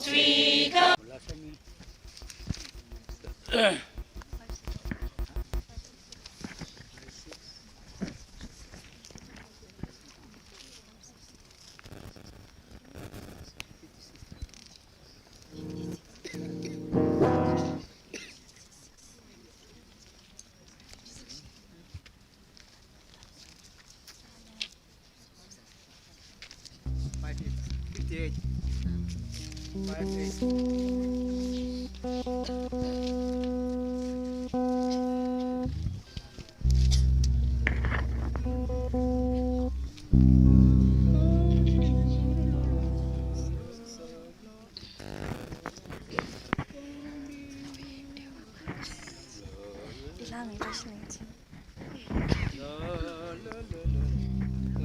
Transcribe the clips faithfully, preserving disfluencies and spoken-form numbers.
Five eight. Fifty-eight. Five eight.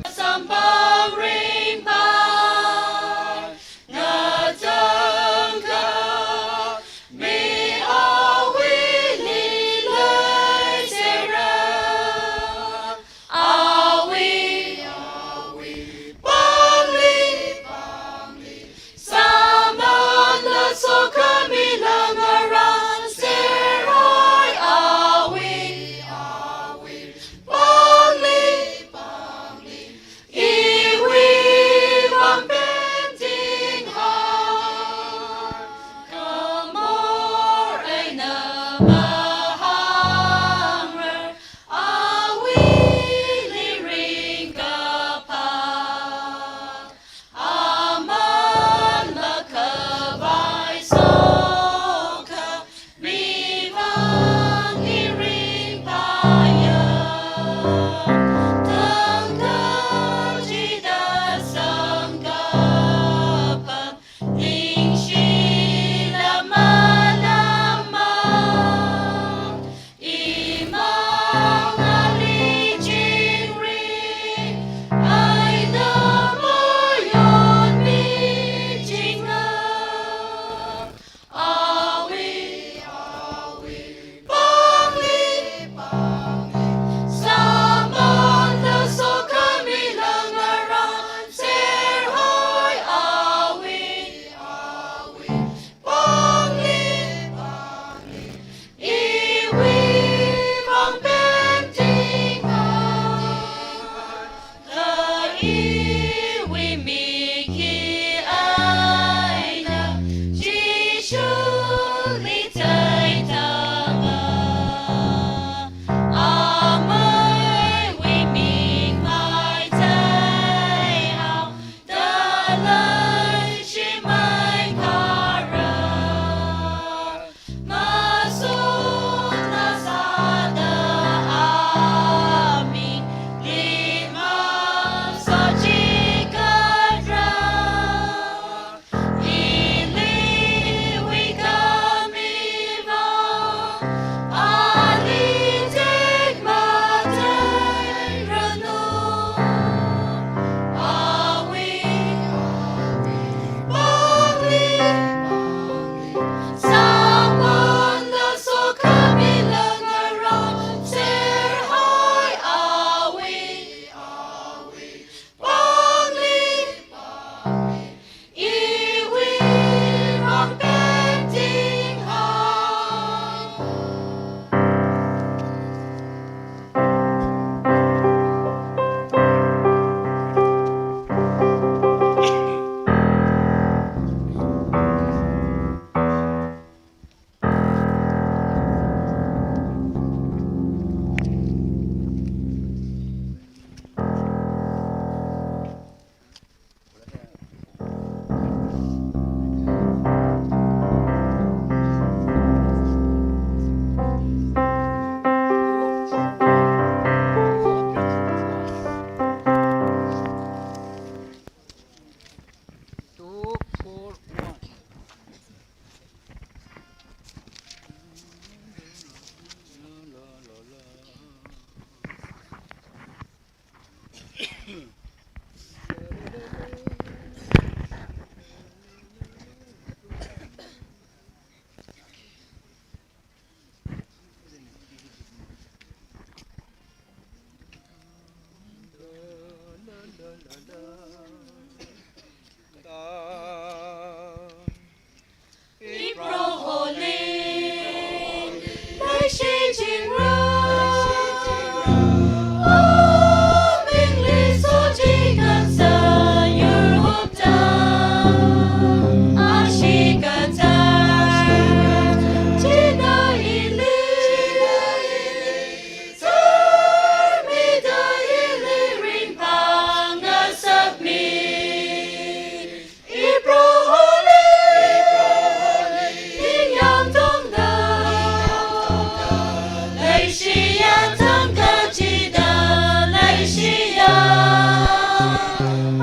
Sambaring pa, ngatangka, me awi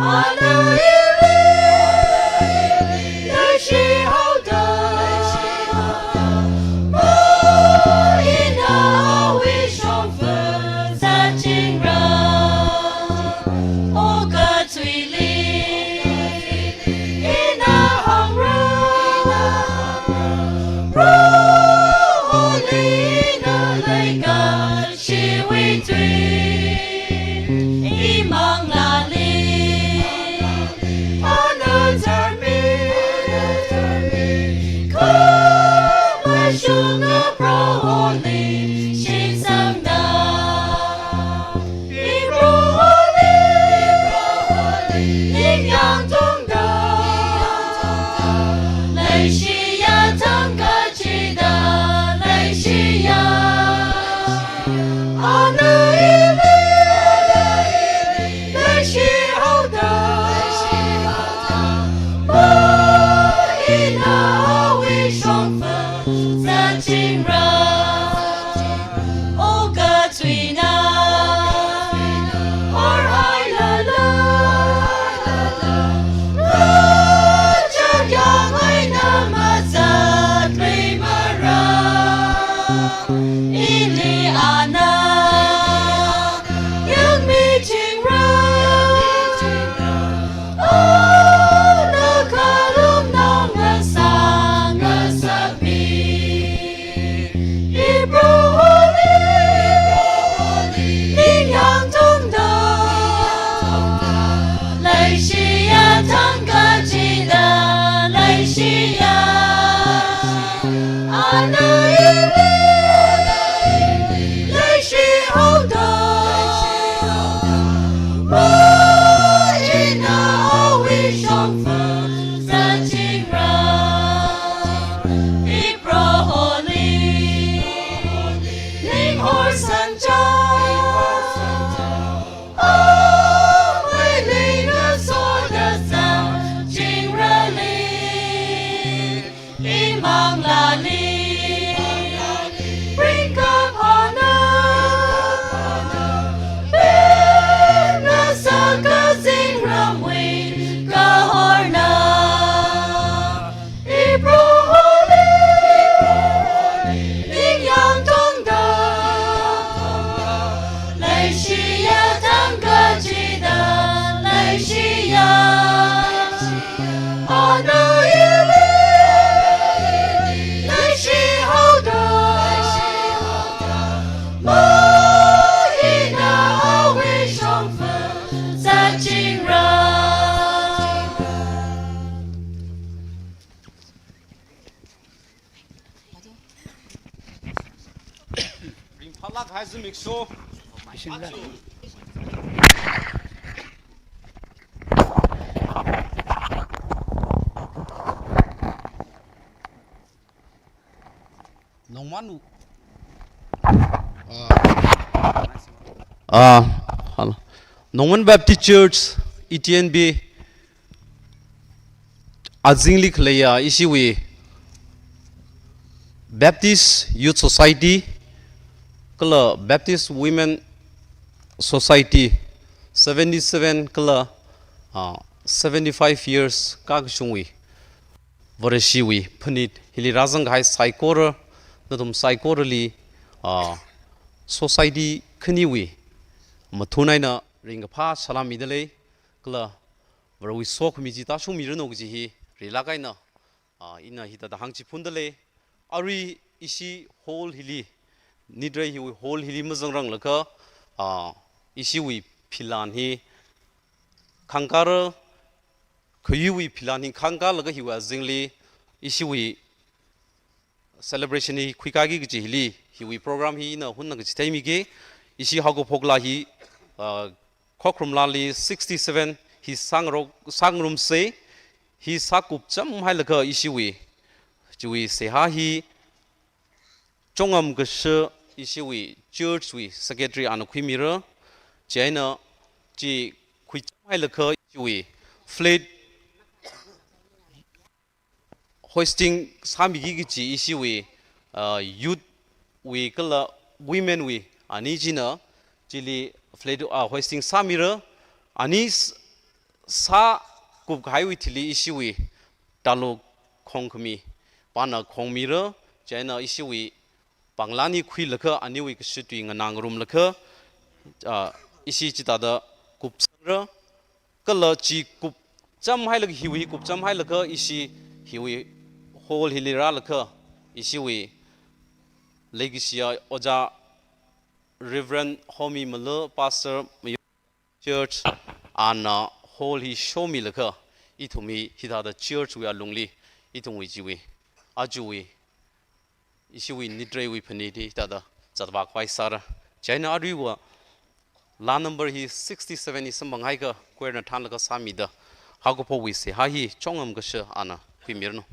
Ana ili leishihaoda, ma ina awui shongfa zatchingra. O kathuili ina hāngra, Proholi ina leikashiwui tui, imanglāli ana tharmi, khamashunga Proholi shinsangda. I Proholi ningyāng tongda, leishiya thangkachida leishiya. Ana ili leishihaoda, ma ina awui shongfa zatchingra. O kathuina, orhailala, kachak yāng eina mazatluimara. Ili ana yangmichingra. Ana khalum nong ngasang ngasakmi. I Proholi ningyāng tongda, leishiya thangkachida leishiya. Ana ili leishihaoda, ma ina awui shongfa zatchingra. I Proholi ninghorsanchao, amei lingasoda sāchingrali, imanglāli ringkaphāna, pemna sākazing ramwui kahorna. I Proholi ningyāng tongda, leishiya thangkachida leishiya. Ana ili leishihaoda, ma ina awui shongfa zatchingra. Ringphālāk hai zimiksho. Nongman u-, ah, ah, hello. Nongman Baptist Church, E T N B, azingli khaleiya ishiwui Baptist Youth Society, kala Baptist Women Society, seventy-seven kala, ah, seventy-five years kakashungwui Vareshiwui phanit hili rāzang kahai saikora, nathum saikorali, ah, society khaniwui mathun eina ringkaphā salam mida lei, kala Varewui sokhami chi tāshungmiranu kaji hi rilāk eina, ah, ina hithāda hāngchiphunda lei. Arui ishi hall hili, nitrei hiwui hall hili mazangranglaga, ah, ishiwui philan hi khangkāra, khayuiwui philan hi khangkārlaga hiwui azingli ishiwui celebration hi khuikāki kaji hili, hiwui program hi ina hunna kachitheimi ke, ishi haokaphokla hi, ah, Khokharum laali sixty-seven hi sāngarok, sāngarumsa, hi sākupcham hailaga ishiwui, chiwui seihā hi chongamkashi ishiwui church wui secretary ana khuimira, chieina chi khuicham hailaga ishiwui flag hoisting sāmiki kaji ishiwui, ah, youth wui kala women wui ani china chili flag, ah, hoisting sāmira, ani s-, sākupkahaiwui thili ishiwui Talo khongkhami pana khongmira, chieina ishiwui panglān hi khuilaga aniwui kashitwui nganā ngarumlaga, ah, ishi chithāda kupsangra, kala chi kupchamhailaga, hiwui kupchamhailaga ishi hiwui hall hili rālaga ishiwui leikashiya Ojā Reverend Homi Malo, Pastor Mayo Church, ana hall hi shomilaga ithum hi hithāda church wui alungli ithumwui chiwui, ajawui, ishiwui nitreiwui phanit hi hithāda zatvākhavai sāra. Chieina aruiva laa number hi sixty-seven hi samphanghaikha choir na thānlaga sāmida haokaphokvāwui seihā hi Chongnam Kasha ana khuimiranu.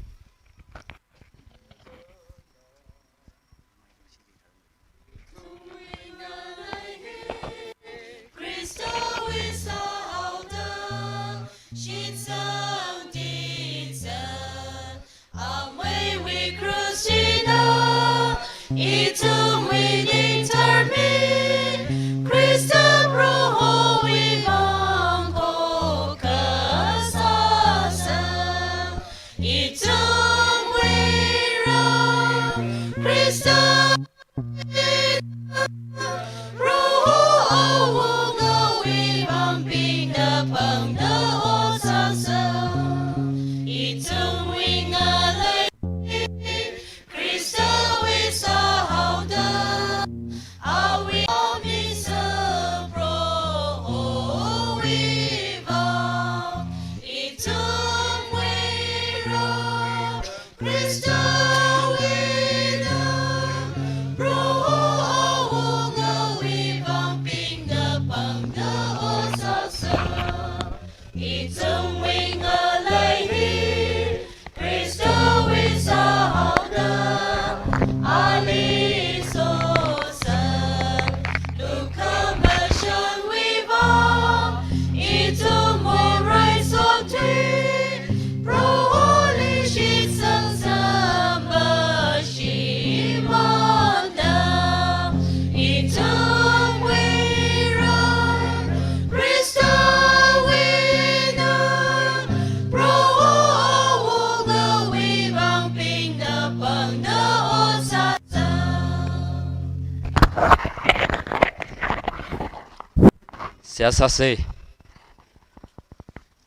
Seihā sāsa.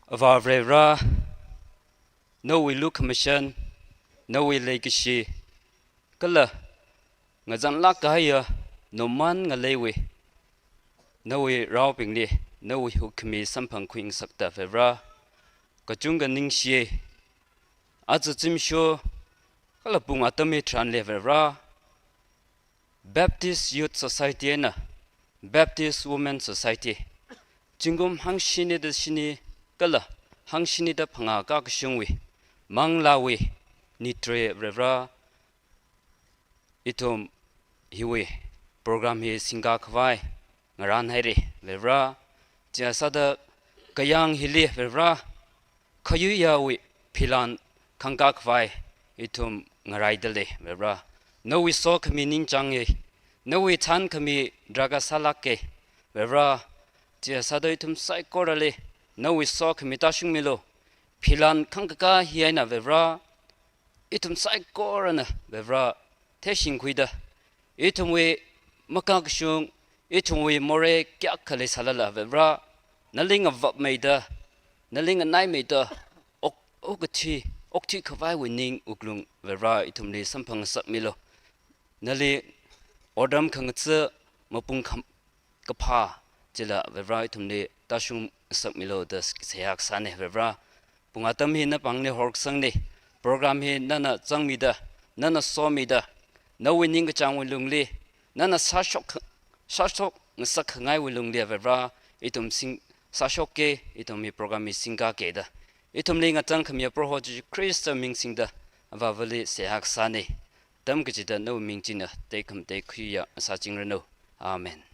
Avā Varivara, nawui lukhamashan, nawui leikashi, kala ngazanlāk kahaiya nomān ngaleiwui, nawui raobingli nawui hukhami samphang khuingasakta Varivara, kachungkha ningshiya. Aja zimiksho kala pung atam hitharanli Varivara, Baptist Youth Society eina Baptist Women Society, zingkum hangshini da shini kala hangshini da phangā kakashungwui manglāwui nitrei Varivara, ithum hiwui program hi singkakhavai ngarānhaira Varivara. Chieina sāda kayāng hili Varivara, khayuiyawui philan khangkakhavai ithum ngaraidalei Varivara. Nawui sokhami ningchānga, nawui thānkhami drakhasālāka Varivara. Chieina sāda ithum saikorali nawui sokhami tāshungmilu. Philan khangkakā hi eina Varivara, ithum saikorana Varivara theishingkhuida, ithumwui makakashung, ithumwui morei kayākha leisālala Varivara, nali ngavapmeida, nali nganaimeida, ok, okathui, okthuikhavaiwui ning wuklung Varivara ithumli samphangngasakmilu. Nali otram khangatha mapung kham, kaphā chila Varivara ithumli tāshungngasakmilu da seihā kasāna Varivara. Pung atam hi napāngli horkasangna, program hi nana zangmida, nana somida, nawui ningkachāngwui lungli, nana sāshok, sāshokngasak khangaiwui lungli Varivara, ithum sing sāshoka, ithum hi program hi singkaka da. Ithumli ngachang khamiya Proho Jesu Khrista ming singda, Avāvali seihā kasāna. Atam kachida nawui ming china tekhamatei khuiya sāchingranu. Amen.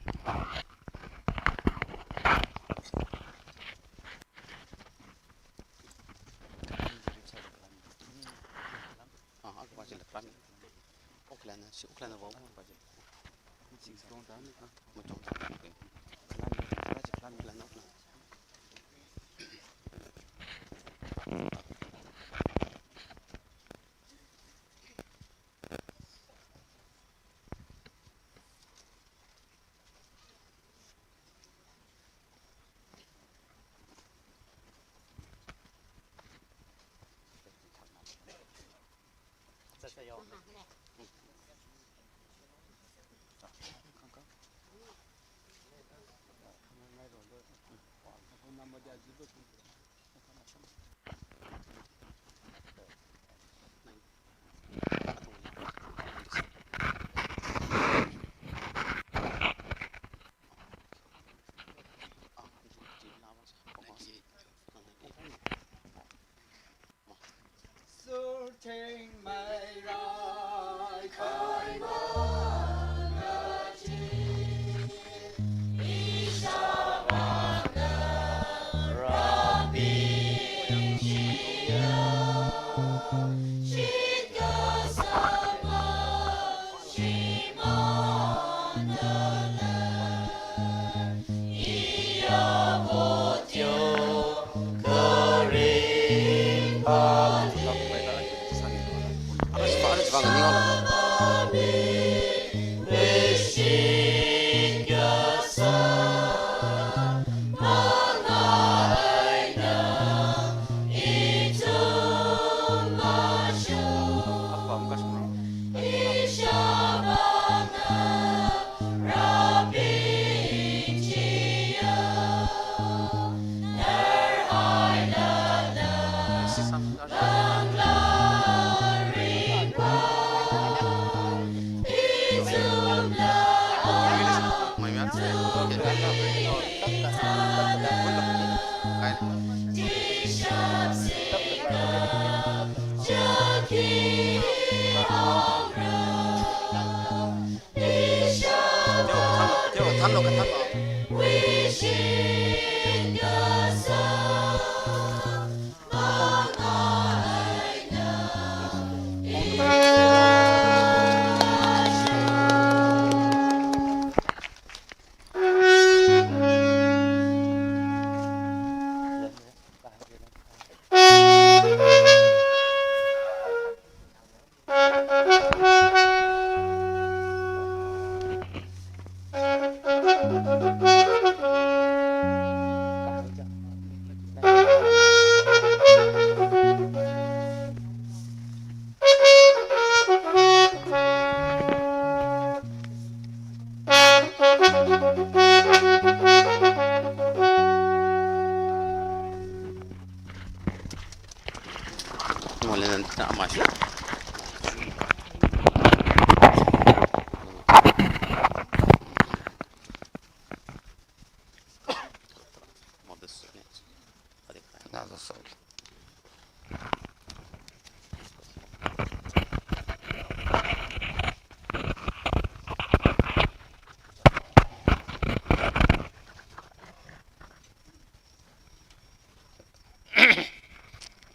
Another song.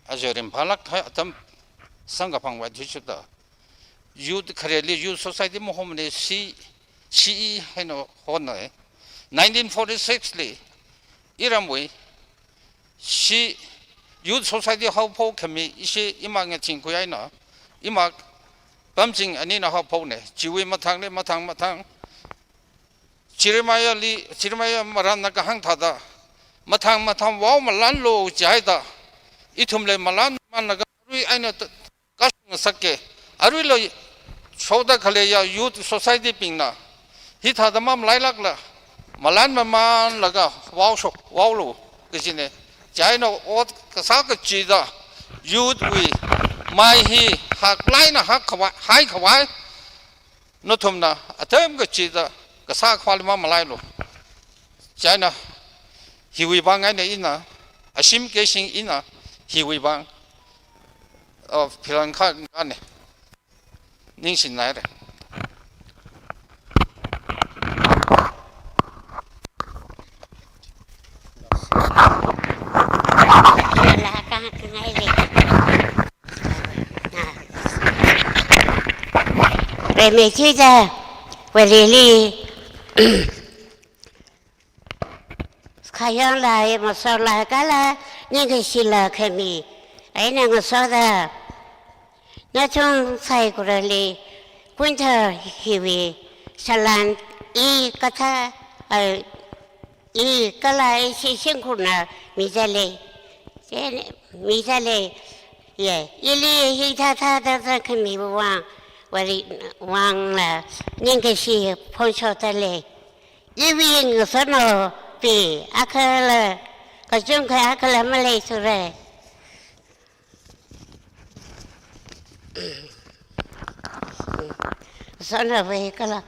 Aja ringphālāk kahai atam samkaphang vāthuishapda, youth khareli youth society mahomani C, C E haina honnai. Nineteen forty-six li iramwui C, youth society haophok khami ishi ima ngachingkhui eina, ima Pamching anina haophokna. Chiwui mathāngli mathāng mathāng Jeremiah li, Jeremiah marānna kahāng thāda, mathāng mathāng vao malanlu jihaida, ithumli malan manlaga arui eina t-, kashung sāke, aruila shoda khaleiya youth society bingna hithāda mamalailākla, malan mamanlaga vaoshok, vaolu kajina. Chieina ot kasā kachida, youth wui mai hi haklāk eina hak khavai, hai khavai, nathumna atam kachida kasā khavāli mamalailu. Chieina hiwui vāng eina ina, ashim kashing ina hiwui vāng, uh, philan kha ngane. Ningshinnaire. Reme chida, Vareli, khayānglā, masānglā kala, ningkashila khami eina ngasoda, nathum saikorali, kunthar hiwui salan i kathā, a, i kala ishi shimkhurna mizale, chieina mizale, Ye, ili hithāthāda zangkhami vang, Vare vangla ningkashi phongshokdalei. Iwui ngasotnaobing akhala, kachungkha akhala maleithura. Ngasotnaobing kala,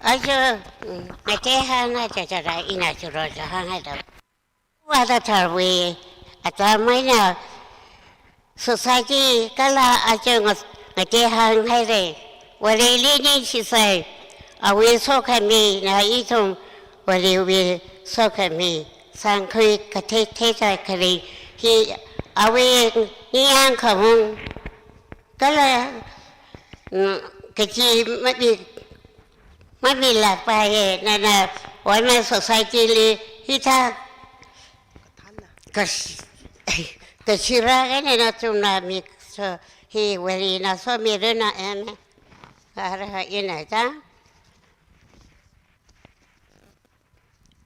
aja, mm, ngateihānga chachara ina chiro chahānga da. Vāda tharwui, atam eina society kala aja ngas-, ngateihānhaira. Vareli ningshisai, awui sokhamina ithum Varewui sokhami, sangkhui kathei thei sākhalei hi awui ningyāng khaung kala, mm, kachi mami, mamilākpai, nana women society li hithā kash-, kashira kane nathumna mi so hi Varena somiranu em. Kha ara ina ta.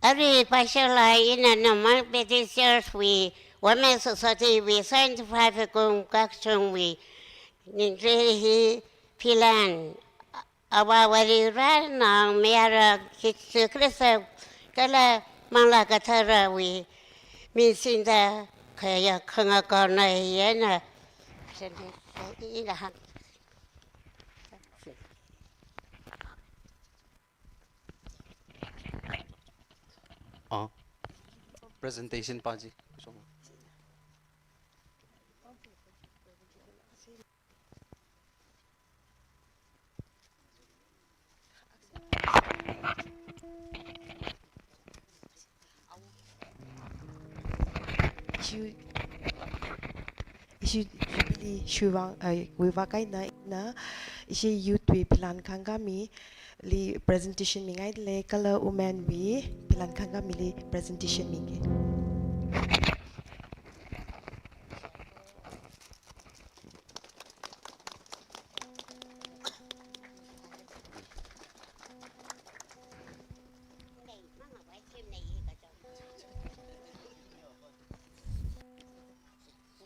Arui paishoklāk eina Naoman Baptist Church wui Women Society wui seventy-five kum kakachungwui ningri hi philan, Avā Varena mayara Jishu Khrista kala Manglā Katharawui ming singda khayā khangakao na yena. Ah, presentation pa chi. Ishi, ishi Jubilee shuivang, ai, wuivak eina ina, ishi youth wui philan khangkhamili presentation mingailei, kala women wui philan khangkhamili presentation minge.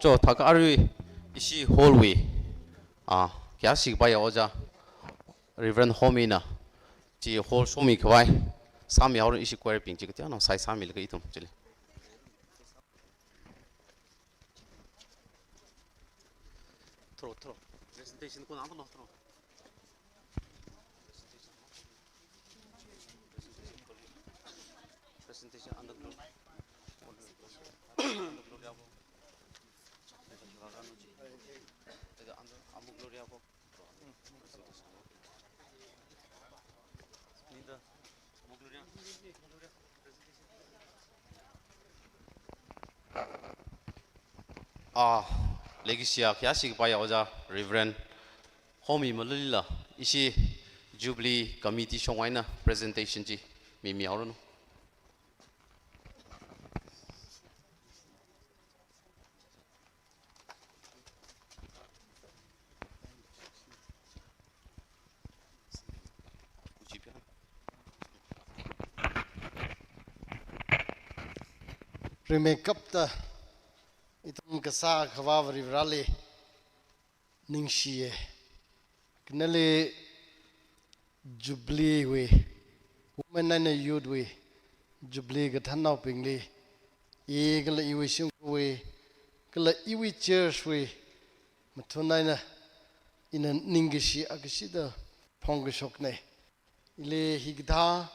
Cho, thākha arui ishi hall wui, ah, kayāshi kapaiya ojā Reverend Homina chi hall shomikhavai sāmihaora, ishi choir bing chi kateonao sai sāmilaga ithum chili. Thro, thro. Presentation ko nang thro, thro. Presentation under glory. Under glory ako. Under, under glory ako. Ah, leikashiya kayāshi kapaiya ojā Reverend Homi Malulila ishi Jubilee Committee shong eina presentation chi mimihaoranu. Rimeikapta ithum kasā Akhava Varivarali ningshiya. Khanali Jubilee wui, women eina youth wui, Jubilee kathānnaobingli, i kala iwui shimkhurwui, kala iwui church wui mathun eina ina ningkashi akashida phongkashokna. Ili hikathā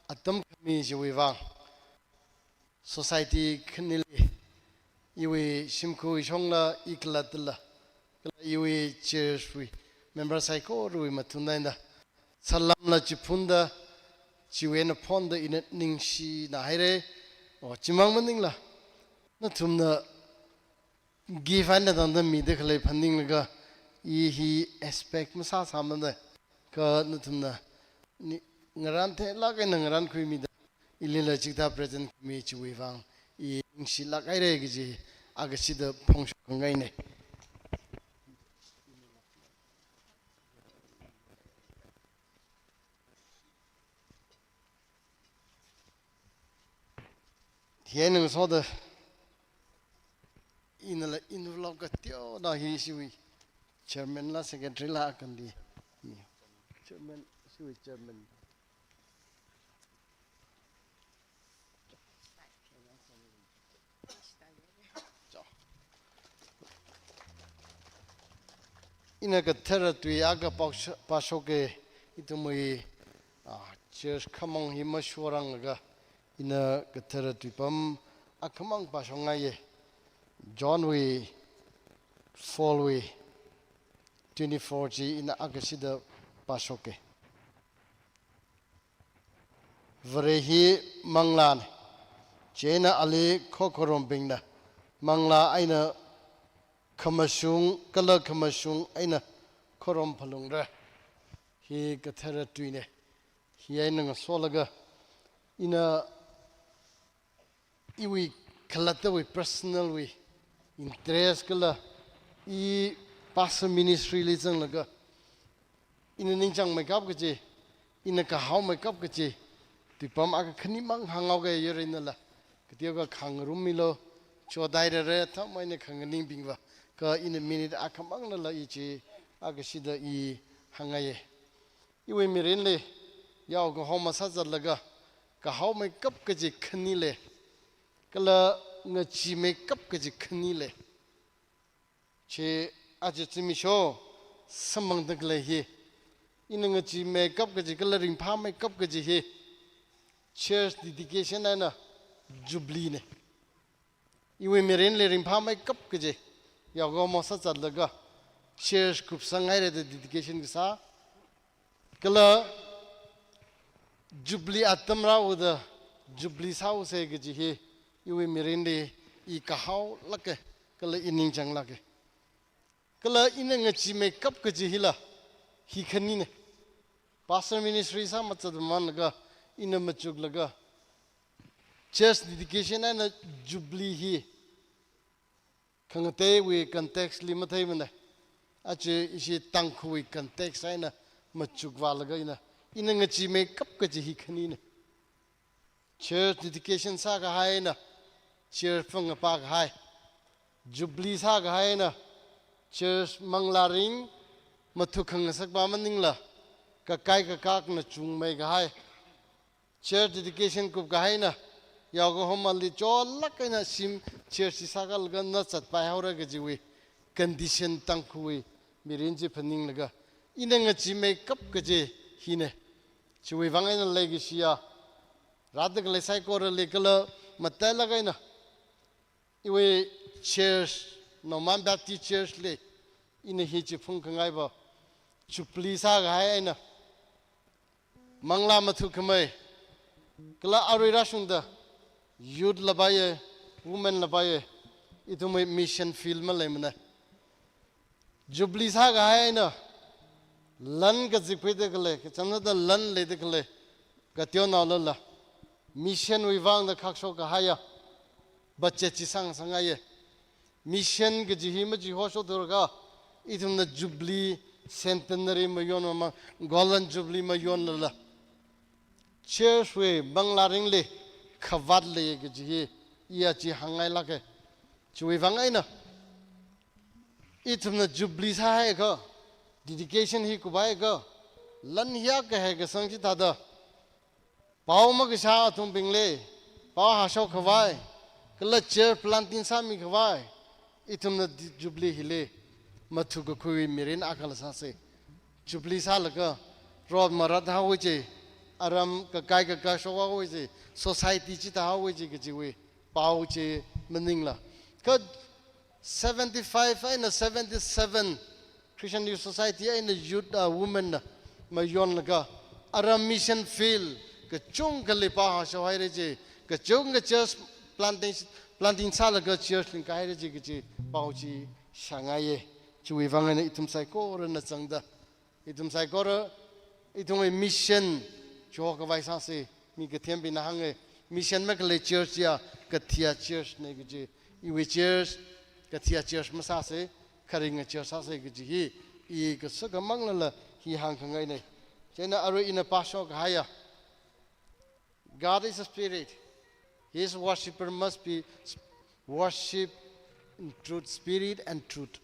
atam khami chiwui vang, society khanili, iwui shimkhur shongla, i khalattala, kala iwui church wui member saikorawui mathun eina salamla chiphunda, chiwui eina phonda ina ningshina haira. O, chimang maningla, nathumna gift eina tangda mida khalei phaninglaga, i hi expect masāsāmana, kha nathumna ni ngarān theilāk eina ngarānkhuimida, ilila chikathā present khami chiwui vang i ningshilāk haira kaji akashida phongshok khangaina. Hi eina ngasoda Inala envelope kateonao hi ishiwui chairman la secretary la akandi. Chairman, ishiwui chairman. Ina kathara tui akha pāsho-, pāshoka, ithumwui, ah, church khamang hi mashoranglaga, ina kathara tuipam akhamang pāshongngaiya. John wui, four wui, twenty-four chi ina akha shida pāshoka. Vare hi manglāna, chieina ali khokharombingna manglā eina khamashung kala khamashung eina khorom phalungra. Hi kathara tuina. Hi eina ngasolaga ina iwui khalattawui personal wui interest kala i pastor ministry li zanglaga ina ningchāngmeikap kaji, ina kahaomeikap kaji tuipam akha khanimang hānghaoka yaruinala. Kateokha khangarum milo, chodairara, thamai ina khanganingbingva, kha ina minute akhamangnala i chi akha shida i hāngngaiya. Iwui mirinli yaokahoma sāzatlaga kahaomeikap kaji khani lei, kala ngacheemeikap kaji khani lei. Chi aja zimiksho samphangda khalei hi, ina ngacheemeikap kaji kala ringphāmeikap kaji hi church dedication eina jubilee na. Iwui mirinli ringphāmeikap kaji, yaokahoma sāzatlaga church kupsanghaira da dedication kasā, kala jubilee atam rāhaoda jubilee sāhaosa kaji hi iwui mirinli i kahaolāka, kala i ningchānglāka. Kala ina ngacheemeikap kaji hila hi khanina. Pastor ministry sāmazatmamānlaga ina machuklaga church dedication eina jubilee hi khangateiwui context li matheimana. Aja ishi Tangkhulwui context eina machukvālaga ina, ina ngacheemeikap kaji hi khanina. Church dedication sākahai eina church phungapā kahai. Jubilee sākahai eina church manglā ring mathuk khangasakpa maningla kakai kakakna chungmeikahai. Church dedication kupkahai eina yaokahomali cholāk eina shim church chi sākalaga na zatpaihaora kajiwui condition Tangkhulwui mirin chi phaninglaga ina ngacheemeikap kaji hina. Chiwui vang eina leikashiya rāda khalei saikorali kala matailāk eina iwui church, Nouman Baptist Church li ina hi chi phungkhangaiva jubilee sākahai eina manglā mathukhamei, kala arui rāshungda youth la paiya, women la paiya, ithumwui mission field maleimana. Jubilee sākahai eina lan kazipkhuida khalei, kachamnada lan leida khalei kateonaolala mission wui vangda khakshok kahaiya budget chi sāngasakngaiya. Mission kaji hi machihoshokthura kha, ithumna jubilee centenary mayonmamān, golden jubilee mayonlala church wui manglā ringli khavāt lei kaji hi iya chi hāngngailāka. Chiwui vang eina ithumna jubilee sāhaiakha, dedication hi kuphaiakha, lan hiya kahai kasang chithāda pao makashā athumbingli pao hāshok khavai, kala church planting sāmi khavai, ithumna di-, jubilee hili mathukakhui mirin akhala sāsa. Jubilee sālaga rot marathaowa chi, aram kakai kakashokhaowa chi, society chithāhaowa chi kajiwui pao chi maningla. Kha seventy-five eina seventy-seven Christian Youth Society eina youth, ah, women na mayonlaga aram mission field kachungkhali pao hāshokhaira chi, kachungkha church planting, planting sālaga church lingkahaira chi kaji pao chi shāngaiya. Chiwui vang eina ithum saikorana zangda, ithum saikora ithumwui mission chihokhavai sāsa. Mi kathembingna hānga, mission makhalei church ya kathia church na kaji. Iwui church kathia church masāsa, kharinga church sāsa kaji hi i kasakamanglala hi hāngkhangaina. Chieina arui ina pāshok kahaiya, God is a spirit. His worshipper must be worship in truth, spirit and truth.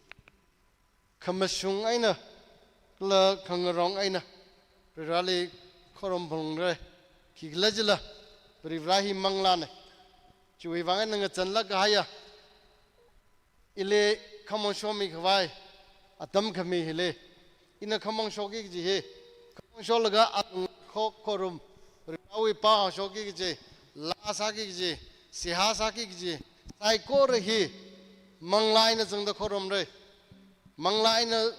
Khamashung eina, kala khangarong eina, Varivarali khorom phalungra. Khikhala jila, Varivara hi manglāna. Chiwui vang eina ngachānlāk kahaiya, ili khamong shomi khavai atam khami hili, ina khamong shoki kaji hi, khamong sholaga alung kho khorum, Varivarawui pao shoki kaji, laa sāki kaji, seihā sāki kaji, saikora hi manglā eina zangda khorumra. Manglā eina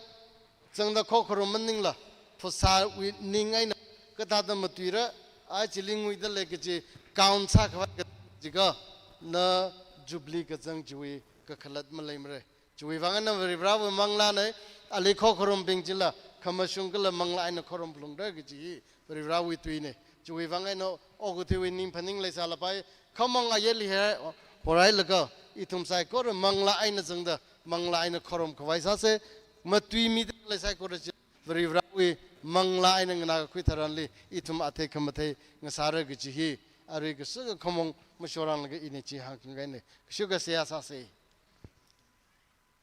zangda khokharum maningla, phasāwui ning eina kathāda matuira, a chili nguida lei kaji, count sākhavai kaji kha, na Jubilee kazang chiwui kakhalat maleimara. Chiwui vang eina Varivarawui manglāna, ali khokharumbing chila, khamashung kala manglā eina khorum phalungra kaji hi Varivarawui tuina. Chiwui vang eina okathuiwui ning phaning leisālapai, khamong ayarli hi horhailaga, ithum saikora manglā eina zangda, manglā eina khorum khavai sāsa, matuimida lei saikora chi, Varivarawui manglā eina nganākakhui tharanli, ithum athei khamathei ngasāra kaji hi, arui kasā khamong mashoranglaga ina chi hāngkhangaina. Kashuka seihā sāsa.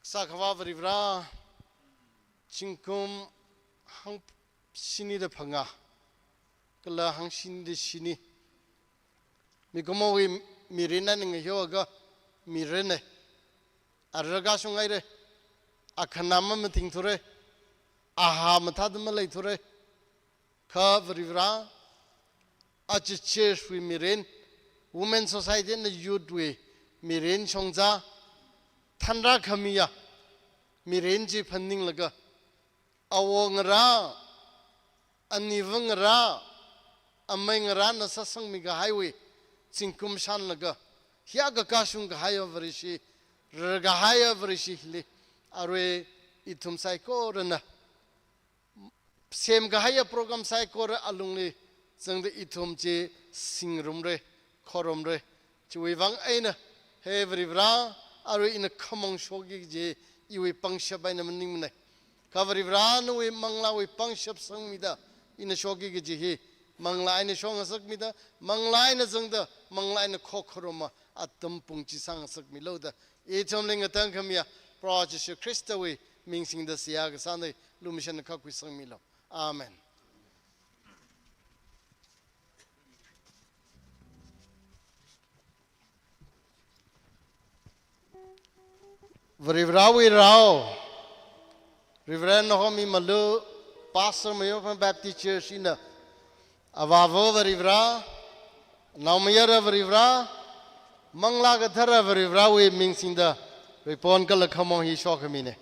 Kasā Akhava Varivara, zingkum hangshini da phangā, kala hangshini da shini, mikumowui mirin eina ngahiokha mirinna, ara kashung haira, akhana mamatingthura, ahā mathāda maleithura, kha Varivara, aja church wui mirin, women society and youth wui mirin shongza, thanrā khamiya mirin chi phaninglaga, awo ngarā, aniva ngarā, amei ngarāna sāsangmi kahaiwui zingkum shānlaga, hiyākha kashung kahaiya Vareshi, rarkahaiya Vareshi hili, arui ithum saikorana semkahaiya program saikora alungli zangda ithum chi singrumra, khorumra. Chiwui vang eina, he Varivara, arui ina khamong shoki kaji iwui pangshap eina maningmana. Kha Varivara nawui manglāwui pangshap sangmida ina shoki kaji hi, manglā eina shongasakmida, manglā eina zangda, manglā eina khokharuma atam pung chi sāngasakmilu da, ithumli ngatangkhamiya Proho Jishu Khristawui ming singda seihā kasāna, lumashanna khuisangmilu. Amen. Varivarawui rao, Reverend Nahomi Malu, Pastor Mayophan Baptist Church ina, Avāva Varivara, Naomayara Varivara, Manglā Kathara Varivarawui ming singda, ripon kala khamong hi shokhamina.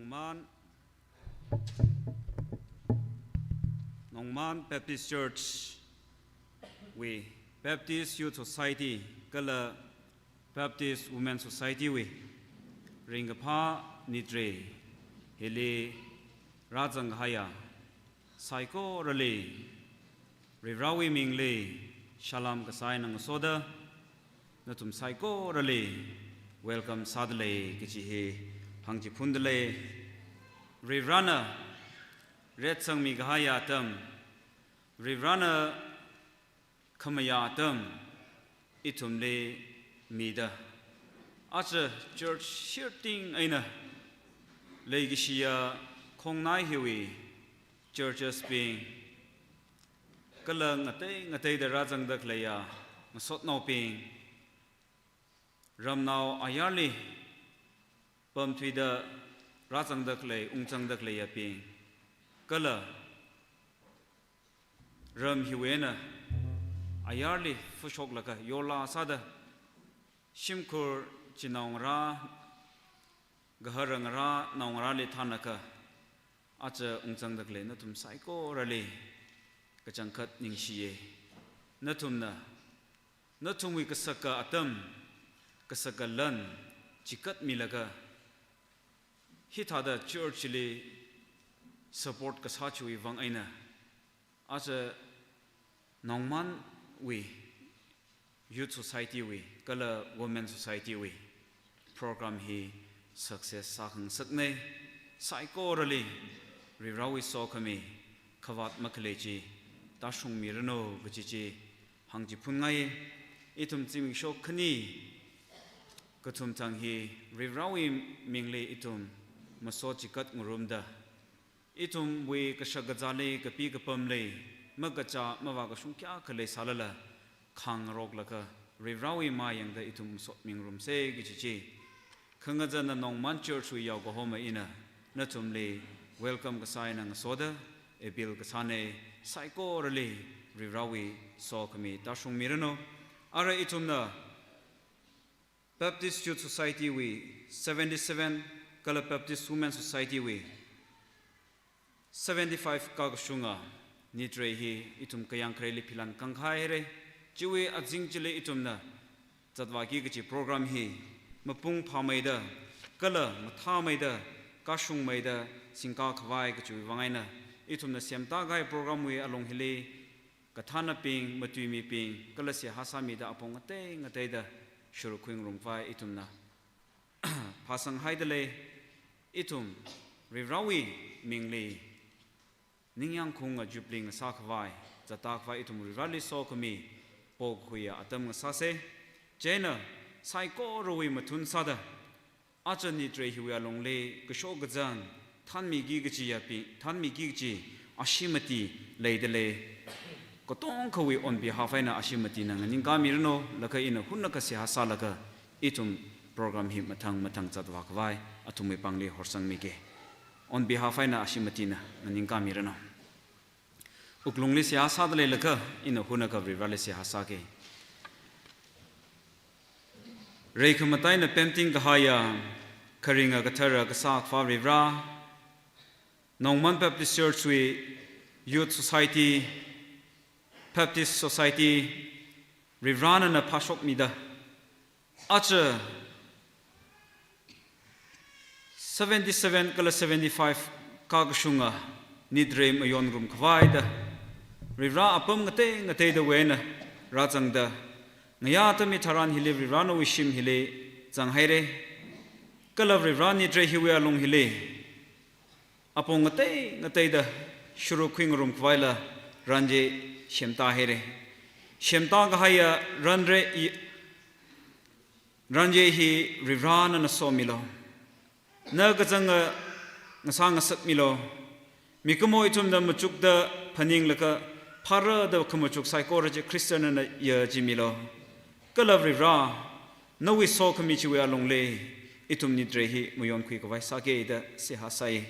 Nongman, Nongman Baptist Church wui, Baptist Youth Society kala Baptist Women Society wui ringkaphā nitrei hili rāzang kahaiya saikorali Varivarāwui mingli salam kasā eina ngasoda, nathum saikorali welcome sādalei kaji hi hāngchiphunda lei. Varivarāna retsangmi kahaiya atam, Varivarāna khamayā atam ithumli mida, aja church shirting eina leikashiya khongnai hiwui churches bing kala ngatei ngateida rāzangda khaleiya ngasotnaobing, ramnao ayarli pamthuida rāzangda khalei, ungzangda khaleiyabing, kala ram hiwui eina ayarli phashoklaga yorla sāda, shimkhur chinaongarā, gahara ngarā, naongarāli thānlaga aja ungzangda khalei nathum saikorali kachangkhat ningshiya. Nathumna nathumwui kasaka atam, kasaka lan chikatmilaga, hithāda church li support kasā chiwui vang eina, aja Nongmanwui Youth Society wui kala Women Society wui program hi success sākhangasakna. Saikorali Varivarāwui sokhami khavāt makhalei chi tāshungmiranu kaji chi hāngchiphunngai. Ithum zimiksho khani kathum thang hi Varivarāwui mingli ithum maso chikat ngarumda, ithumwui kashak kazāli, kapi kapamli, makachā mavākashung kayākha leisālala, khangaroklaga Varivarāwui mayangda ithum masot mingarumsa kaji chi khangazana Nongman Church wui yaokahoma ina nathumli welcome kasā eina ngasoda appeal kasāna. Saikorali Varivarāwui sokhami tāshungmiranu. Ara ithumna Baptist Youth Society wui seventy-seven kala Baptist Women Society wui seventy-five kakashunga nitrei hi ithum kayāng khareli philan kangkhai haira. Chiwui azing chili ithumna zatvāki kaji program hi mapung phāmeida kala mathāmeida, kashungmeida singkā khavai kajiwui vang eina, ithumna semtākahai program wui alung hili kathānabing, matuimibing kala seihā sāmida apong ngatei ngateida shuruk khuingarum khavai ithumna phāsanghaida lei. Ithum Varivarāwui mingli ningyāng khaunga Jubilee ngasā khavai, zatda khavai ithum Varivarāli sokhami pokakhuiya atam ngasāsa. Chieina saikorawui mathun sāda, aja nitrei hiwui alungli kasho kazang thanmiki kachiyabing, thanmiki kachi ashee mati leida lei. Katongkhawui on behalf eina ashee matina nganingkāmiranu, laga ina hunakha seihā sālaga ithum program hi mathang mathang zatvā khavai athumwui pāngli horsangmiki. On behalf eina ashee matina nganingkāmiranu. Wuklungli seihā sāda leilaga ina hunakha Varivarāli seihā sāki. Reikhamatai eina pemting kahaiya, kharinga kathara kasā Akhava Varivarā, Nongman Baptist Church wui Youth Society, Baptist Society, Varivarā nana phāshokmida, aja seventy-seven kala seventy-five kakashunga nitrei mayonrum khavaida, Varivarā apam ngatei ngateidawui eina rāzangda, ngayā atam hitharan hili Varivarā nawui shim hili zanghaira. Kala Varivarā nitrei hiwui alung hili apong ngatei ngateida shuruk khuingarum khavaila ranjai semtāhaira. Semtākahaiya ranjai i, ranjai hi Varivarā nana somilu. Na kazanga ngasā ngasakmilu. Mikumo ithumna machukda phaninglaga phārada khamachuk saikora chi Khristana nana yachimilu. Kala Varivarā, nawui sokhami chiwui alungli ithum nitrei hi mayonkhui khavai sāki da seihā sāi.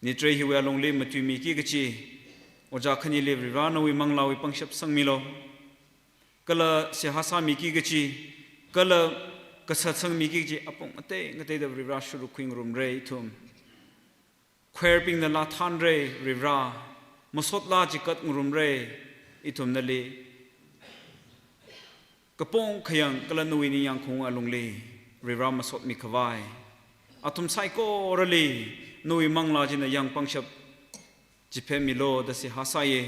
Nitrei hiwui alungli matuimiki kachi ojā khanili Varivarā nawui manglāwui pangshap sangmilu. Kala seihā sāmiki kachi, kala kasā sangmiki kachi apong ngatei ngateida Varivarā shuruk khuingarumra ithum. Choirbingnala thanra, Varivara, masotla chikat ngarumra, ithum nali kapong khayang kala nawui ningyāng khaung alungli, Varivara masotmi khavai, athum saikorali nawui manglā china yāng pangshap chipemmilu da seihā sāya.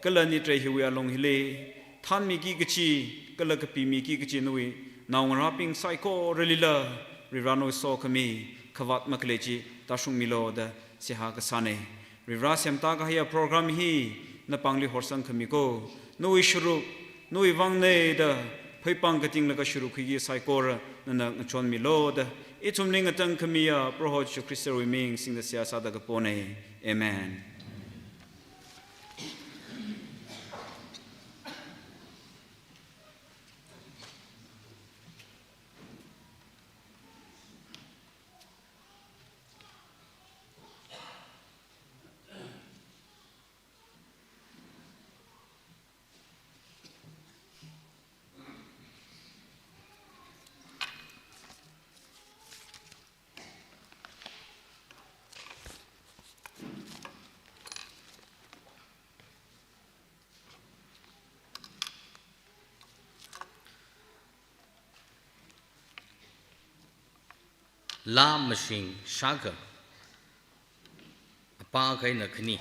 Kala nitrai hiwui alung hili thanmiki kachi, kala kapimiki kachi nawui naongarābing saikoralila, Varivara nawui sokhami khavāt makhalei chi tāshungmilu da seihā kasāna. Varivara semta kahaiya program hi napāngli horsang khami ko, nawui sharuk, nawui vangna da pheipāng katinglaga sharuk khuiki saikora nana ngachonmilu da, ithumli ngatang khamiya Proho Jishu Khristawui ming singda seihā sāda kapona. Amen. Laa mashing shākha. Apā akha eina khani.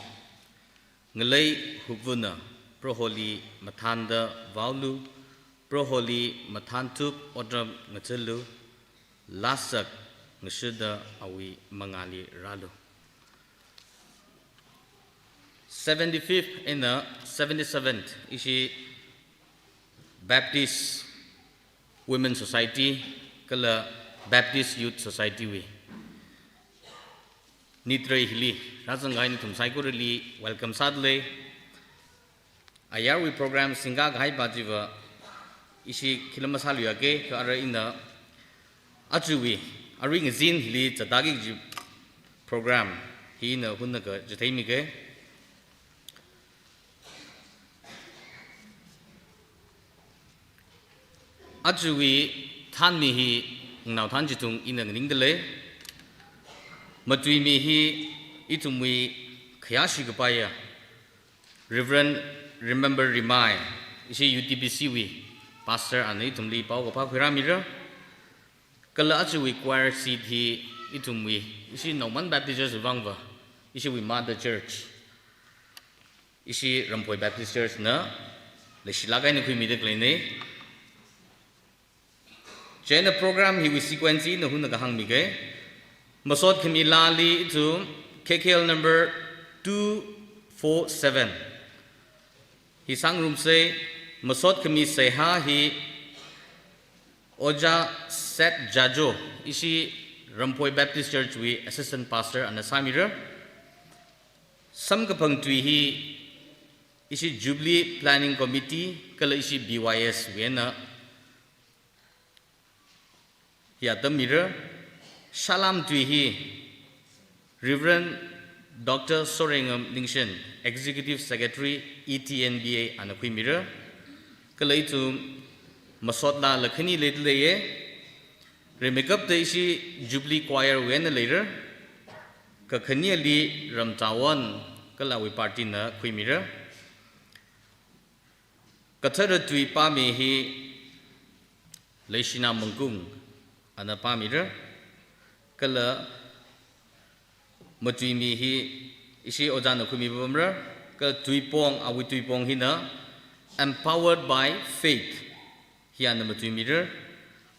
Ngalei hupvuna Proholi mathānda vaolu, Proholi mathānthup otram ngachalu, laasak ngashida awui mangāli rālu. Seventy-fifth eina seventy-seventh ishi Baptist Women Society kala Baptist Youth Society wui nitrai hili rāzang kahai nathum saikorali welcome sādalei. Ayarwui program singkā kahai pa chiva ishi khila masāluiyake, kha ara ina ajawui, arui ngazin hili zatdaki kaji program hi ina hunnakha chitheimike. Ajawui thanmi hi nganao than chithung ina nganingdalei. Matuimi hi ithumwui khayāshi kapaiya Reverend Remember Rimai, ishi U T B C wui pastor ana ithumli paokaphā khuirāmira. Kala ajawui choir seat hi ithumwui, ishi Nauman Baptist Church vangva, ishiwui mother church, ishi Ramphoi Baptist Church na leishilāk eina khuimida khaleina. Chieina program hiwui sequence ina hunnakha hāngmike. Masot khami laali ithum K K L number two four seven hi sāngarumsa. Masot khami seihā hi Ojā Seth Jajo, ishi Ramphoi Baptist Church wui assistant pastor ana sāmira. Samkaphang tui hi ishi Jubilee Planning Committee kala ishi B Y S wui eina hi atammira. Salam tui hi Reverend Doctor Sorengam Ningshen, Executive Secretary, E T N B A ana khuimira. Kala ithum masot laala khani leidalei. Rimeikapta ishi Jubilee Choir wui eina leira. Kakhaneli Ramtawon kala awui party na khuimira. Kathara tui pāmi hi Leishina Mangkung ana pāmira. Kala matuimi hi ishi ojāna khuimi pamra. Kala tuipong, awui tuipong hina Empowered by Faith hi ana matuimira.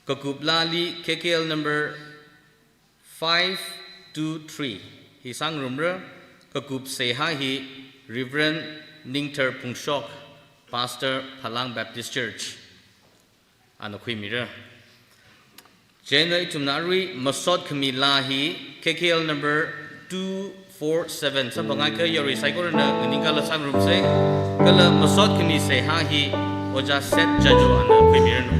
Kakup laali K K L number five two three hi sāngarumra. Kakup seihā hi Reverend Ningthar Phungshok, Pastor, Phalang Baptist Church ana khuimira. Chieina ithumna arui masot khami laa hi K K L number two four seven samphangakha yarui saikorana nganingkala sāngarumsa. Kala masot khami seihā hi Ojā Seth Jajo ana khuimiranu.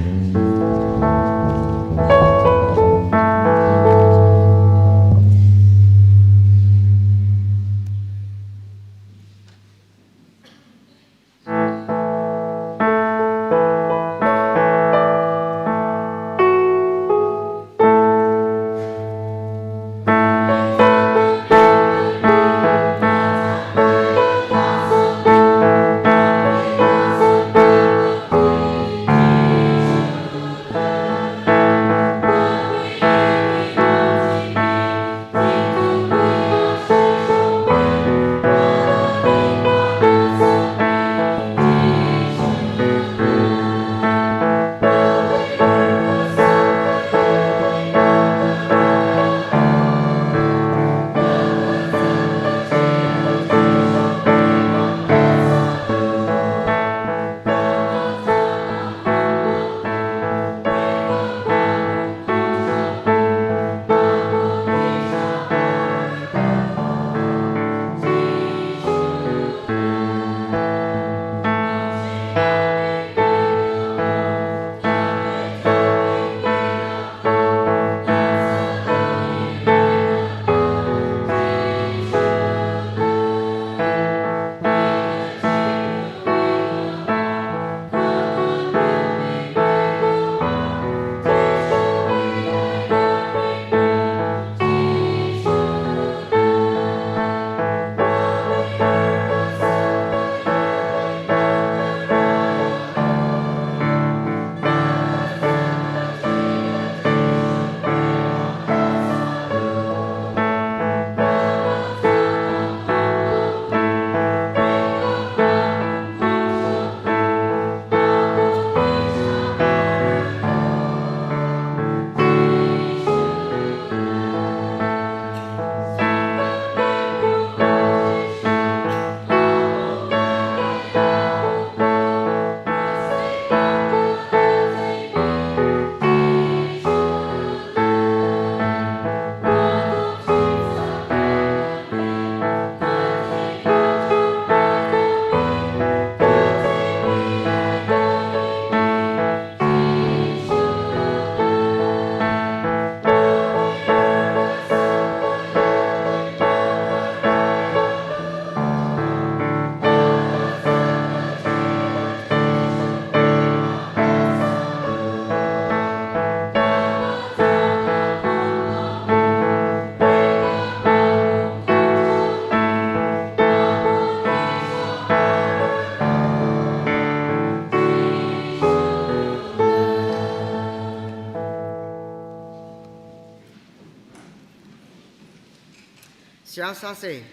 Seihā sāsa.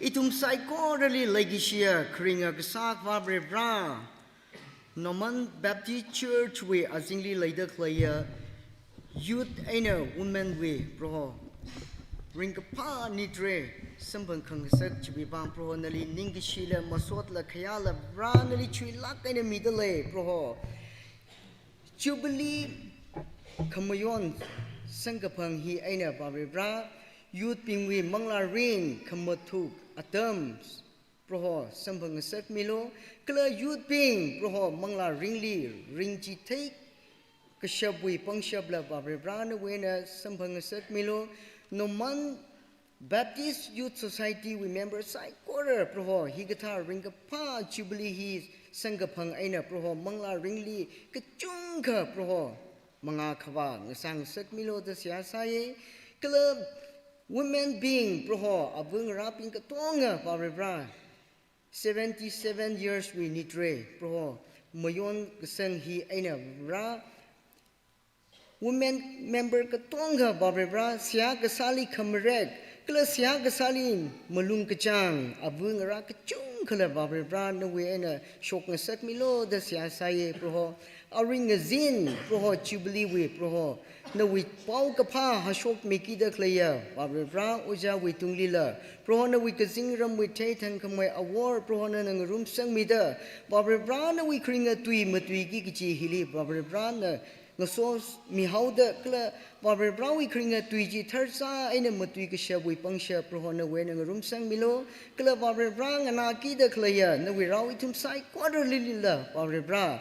Ithum saikorali leikashiya kharinga kasā Akhava Varivara, Norman Baptist Church wui azingli leida khaleiya youth eina women wui Proho, ringkaphā nitare samphang khangasak chiwui vang Proho nali ningkashila masotla khayāla Vara nali chuilāk eina mida lei Proho. Jubilee khamayon samkaphang hi eina Varivara, youth bingwui manglā ring khamathuk atam Proho samphang ngasakmilu, kala youth bing Proho manglā ringli ringchithei kashapwui pangshapla Varivara nawui eina samphang ngasakmilu, Norman Baptist Youth Society wui member saikora Proho hikathā ringkaphā Jubilee hi samkaphang eina Proho manglā ringli kachungkha Proho mangā khavā ngasā ngasakmilu da seihā sāya. Kala women bing Proho ava ngarābing katonga Varivara, seventy-seven years wui nitare Proho mayon kasang hi eina Vara, women member katonga Varivara, seihā kasāli khamarek kala seihā kasāli malung kachāng ava ngarā kachungkhala Varivara nawui eina shok ngasakmilu da seihā sāya Proho. Arui ngazin Proho Jubilee wui Proho, nawui paokaphā hāshokmikida khaleiya Varivara, ojāwui tunglila Proho nawui kazingramwui theithangkhamei awor Proho nana ngarumsangmida, Varivara nawui kharinga tui matuiki kaji hili Varivara na ngasomihaoda kala Varivarawui kharinga tui chi tharzā eina matui kashapwui pangshap Proho nawui eina ngarumsangmilu, kala Varivara nganākida khaleiya nawui rao ithum saikoralila Varivara,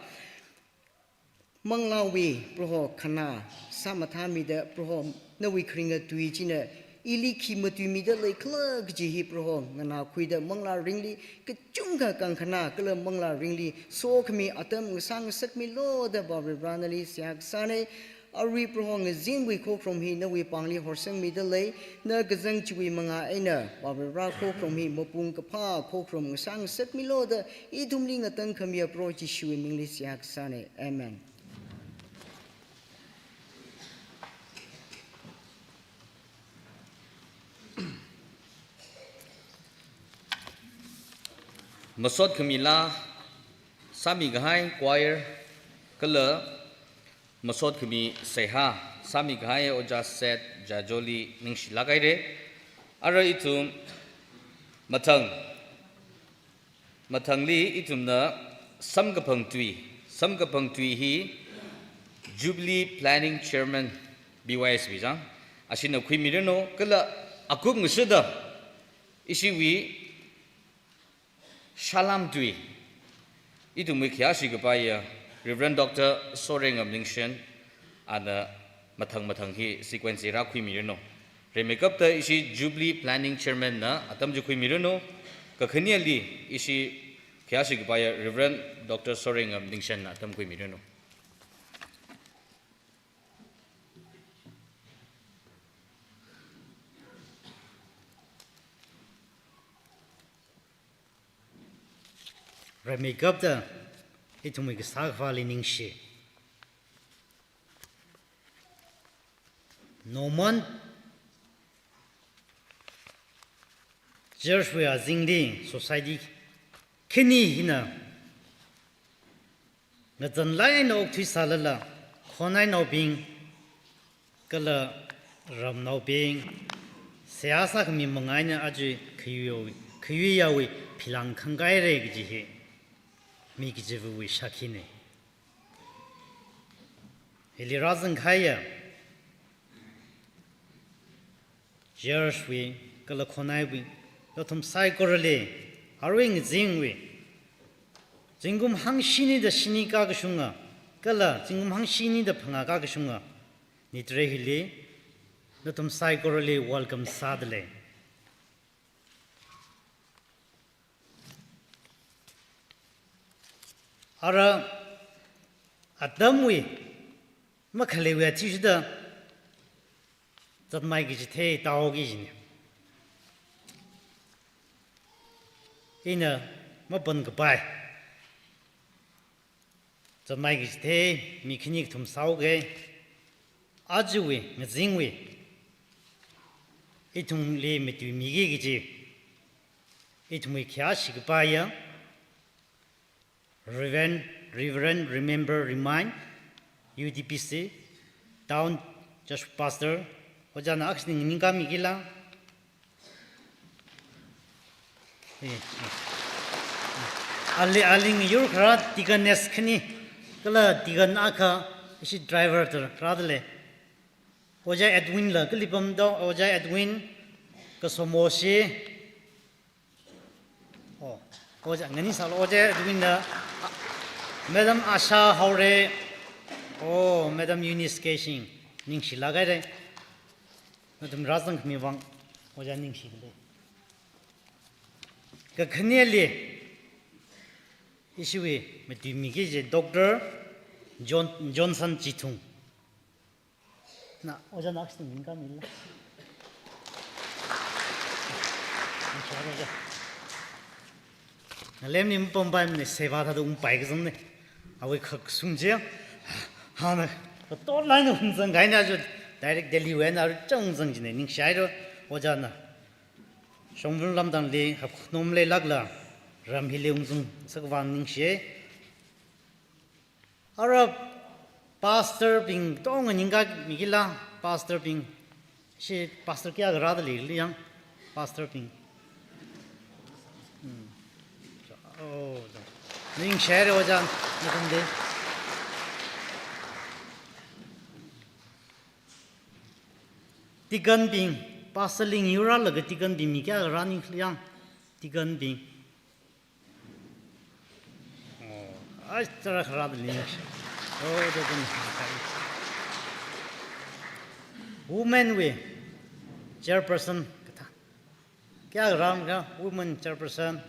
manglāwui Proho khanā sāmathāmida Proho nawui kharinga tui china ili khi matuimida leikhala kaji hi Proho nganākhuida manglā ringli kachungkha kangkhanā kala manglā ringli sokhami atam ngasā ngasakmilu da Varivara nali seihā kasāna. Arui Proho ngazinwui khokharum hi nawui pāngli horsangmida lei, na kazang chiwui mangā eina Varivara khokharum hi mapung kaphā khokharum ngasā ngasakmilu da ithumli ngatangkhamiya Proho Jishuwui mingli seihā kasāna. Amen. Masot khamila sāmi kahai choir kala masot khami seihā sāmi kahai Ojā Seth Jajoli ningshilāk haira. Ara ithum mathang, mathangli ithumna samkaphang tui, samkaphang tui hi Jubilee Planning Chairman B Y S wui chang, ashina khuimiranu, kala akup ngashida ishiwui Salam tui, ithumwui khayāshi kapaiya Reverend Doctor Sorengam Ningshen, ana mathang mathang hi sequence hi rākhuimiranu. Rimeikapta ishi Jubilee Planning Chairman na atam chi khuimiranu. Kakhaneli ishi khayāshi kapaiya Reverend Doctor Sorengam Ningshen na atam khuimiranu. Rimeikapta ithumwui Kasā Akhava li ningshi. Norman Church wui azingli society khani hina ngazanlāk eina okthuisālala, khonnainaobing kala ramnaobing, seihā sākhami manga eina aja khayui, khayuiya wui philang khangkahaira kaji hi mi kachivawui shākhina. Hili rāzangkahaiya church wui kala khonnaiwui, nathum saikorali, arui ngazingwui, zingkum hangshini da shini kakashunga, kala zingkum hangshini da phangā kakashunga nitare hili nathum saikorali welcome sādalei. Ara atamwui makhaleiwui athishurda zatmei kachithei tāhaoki kajina. Ina mapankapai zatmei kachithei mi khani kathum sāhaoki. Ajawui, ngazingwui, ithumli matuimiki kaji, ithumwui khayāshi kapaiya, Reverend, Reverend Remember Remind, U T B C, Town Church Pastor, ojāna akha ningkāmikila. Eh, eh. Ali, aling yur khara deaconess khani, kala deacon akha, ishi driver tara rādalei. Ojā Edwin la, kali pamda, Ojā Edwin, Kasomoshi. Oh, Ojā, nganingsālu Ojā Edwin la, Madam Asha Haore. Oh, Madam Eunice Keishing, ningshilāk haira. Nathum rāzangkhami vang, Ojā ningshilei. Kakhaneli, ishiwui matuimiki kaji Doctor John, Johnson Chithung. Na, ojāna akha ningkāmila. Ngalemli mapampaimana, seva thāda ungpai kazangna. Awui khak sung chi, hāna, katon laina ungzang kahaina chu, direct Delhi wui eina chang zang jina, ningshi haira, ojāna. Shongfa lamdangli hapkhanom leilākla, ram hili ungzang sākhavai ningshi. Ara pastor bing katonga ningkāmikila, pastor bing. Ishi pastor kayākha rādalei yang, pastor bing. Hmm. Oh, ningshi haira ojā, nathumli. Deacon bing, pastor li yur rālaga deacon bing mi kayākha rāningli yang, deacon bing. Oh, ai, tarākha rādalei. Oh, da, da. Women wui chairperson kathā. Kayākha rāningla, women chairperson.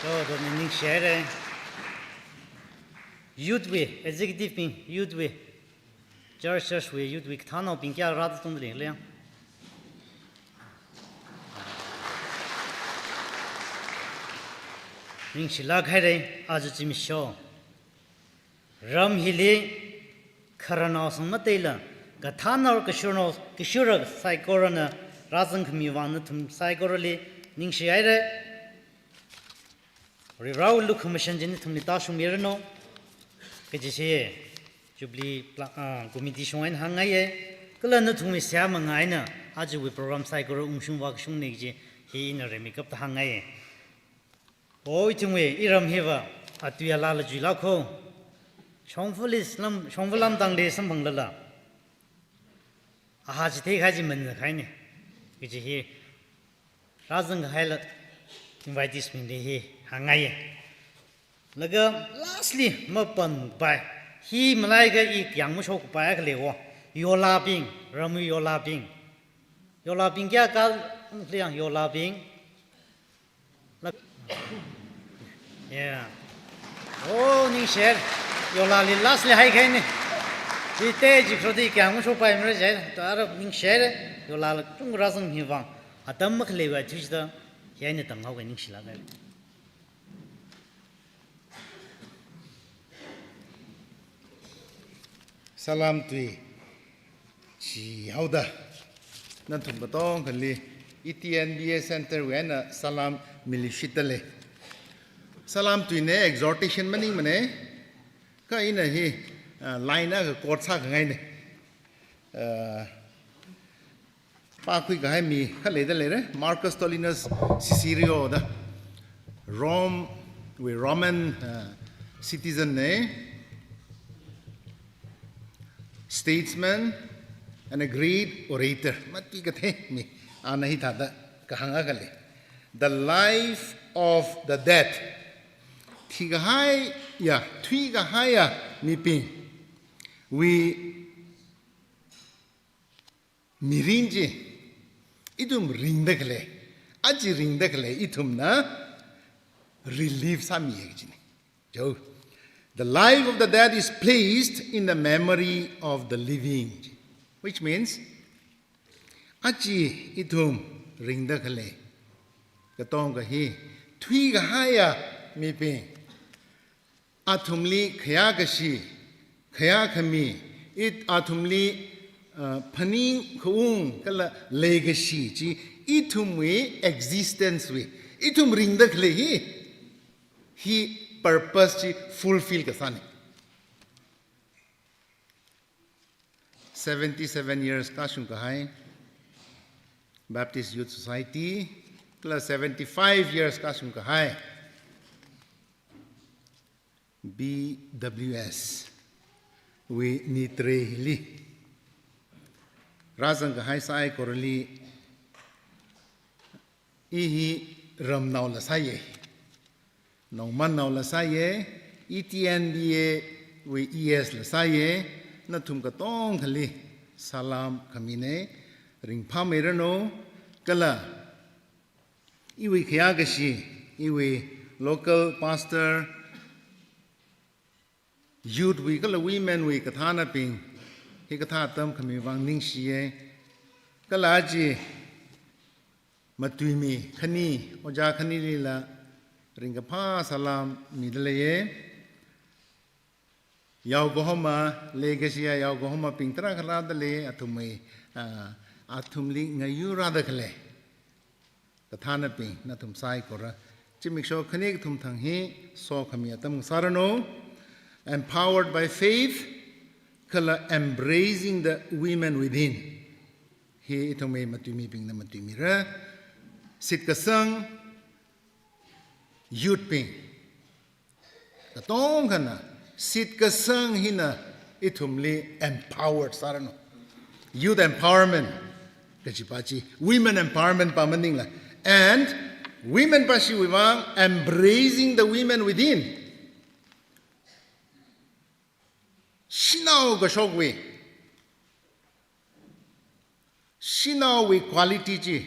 Oh, da, da, ningshi haira. Youth wui, executive bing, youth wui. Church, church wui youth wui kathānnaobing kayākha rāda tungda leili yang. Ningshilāk haira, aja zimiksho. Ram hili khararnao sangmataila, kathānnao kashurnao, kashura saikorana rāzangkhami vang nathum saikorali ningshi haira. Varivarāwui lukhamashan chi nathumli tāshungmiranu. Kaji chi Jubilee pla-, ah, committee shong eina hāngngaiya. Kala nathumwui seihā mangā eina ajawui program saikora ungshung vākashungna kaji hi ina rimeikapta hāngngaiya. O ithumwui iram hiva atui alala juilākho. Shongfali lam, shongfa lamdangli samphanglala, aha chithei kaji manna kahaina. Kaji hi rāzangkahaila invitees bingli hi hāngngaiya. Laga lastly, mapampai. Hi malaikha i kayāng mashokpai akha leiwo. Yolābing, ramwui yolābing. Yolābing kayākha, liang yolābing. La-, yeah. Oh, ningshi haira. Yolāli lastli haikahaina. Hi te ji kro di kayāng mashokpai mara jai. To ara ningshi haira. Yolāla chungkha rāzangmi vang. Atam makhaleiwui athishida, hi eina tamhaoga ningshilāk haira. Salam tui chihaoda, nathum katongkhali E T N B A Center wui eina salam miluishitdalei. Salam tuina exhortation maningmana, kha ina hi, ah, line akha quote sākhangaina. Ah, pākhuikahai mi kha leida leira, Marcus Tullius Cicero da. Rome wui Roman, uh, citizen na, statesman and a great orator. Mati kathei mi, ana hithāda kahāng akha lei. The life of the dead. Thikahaiya, thuikahaiya mibingwui mirin chi ithum ringda khalei, aja ringda khalei ithumna relive sāmiya kajina. Jo, the life of the dead is placed in the memory of the living, which means, aja ithum ringda khalei, katonga hi, thuikahaiya mibing, athumli khayākashi, khayākhami, it athumli, uh, phaning khaung kala leikashi chi ithumwui existence wui, ithum ringda khalei hi, hi purpose chi fulfill kasāna. Seventy-seven years kashung kahai Baptist Youth Society, kala seventy-five years kashung kahai B W S wui ni thareli rāzang kahai saikorali, i hi ramnaola sāya, nongmannaola sāya, E T N B A wui E S la sāya, nathum katongkhali salam khamina, ringphāmeiranu, kala iwui khayā kashi, iwui local pastor, youth wui kala women wui kathānabing, hikathā atam khami vang ningshiya, kala aja matuimi khani, ojā khanilila ringkaphā salam mida leiya. Yaokahoma, leikashiya yaokahomabing tarākha rāda lei, athumwui, ah, athumli ngayurrāda khalei kathānabing, nathum saikora zimiksho khani kathum thang hi sokhami atam sāranu. Empowered by faith, kala embracing the women within. Hi ithumwui matuimibingna matuimira. Shitkasang youth bing katongkhana, shitkasang hina ithumli empowered sāranu. Youth empowerment kajipa chi, women empowerment pa maningla. And women pa chiwui vang embracing the women within. Shanao kashokwui, shanaowui quality chi,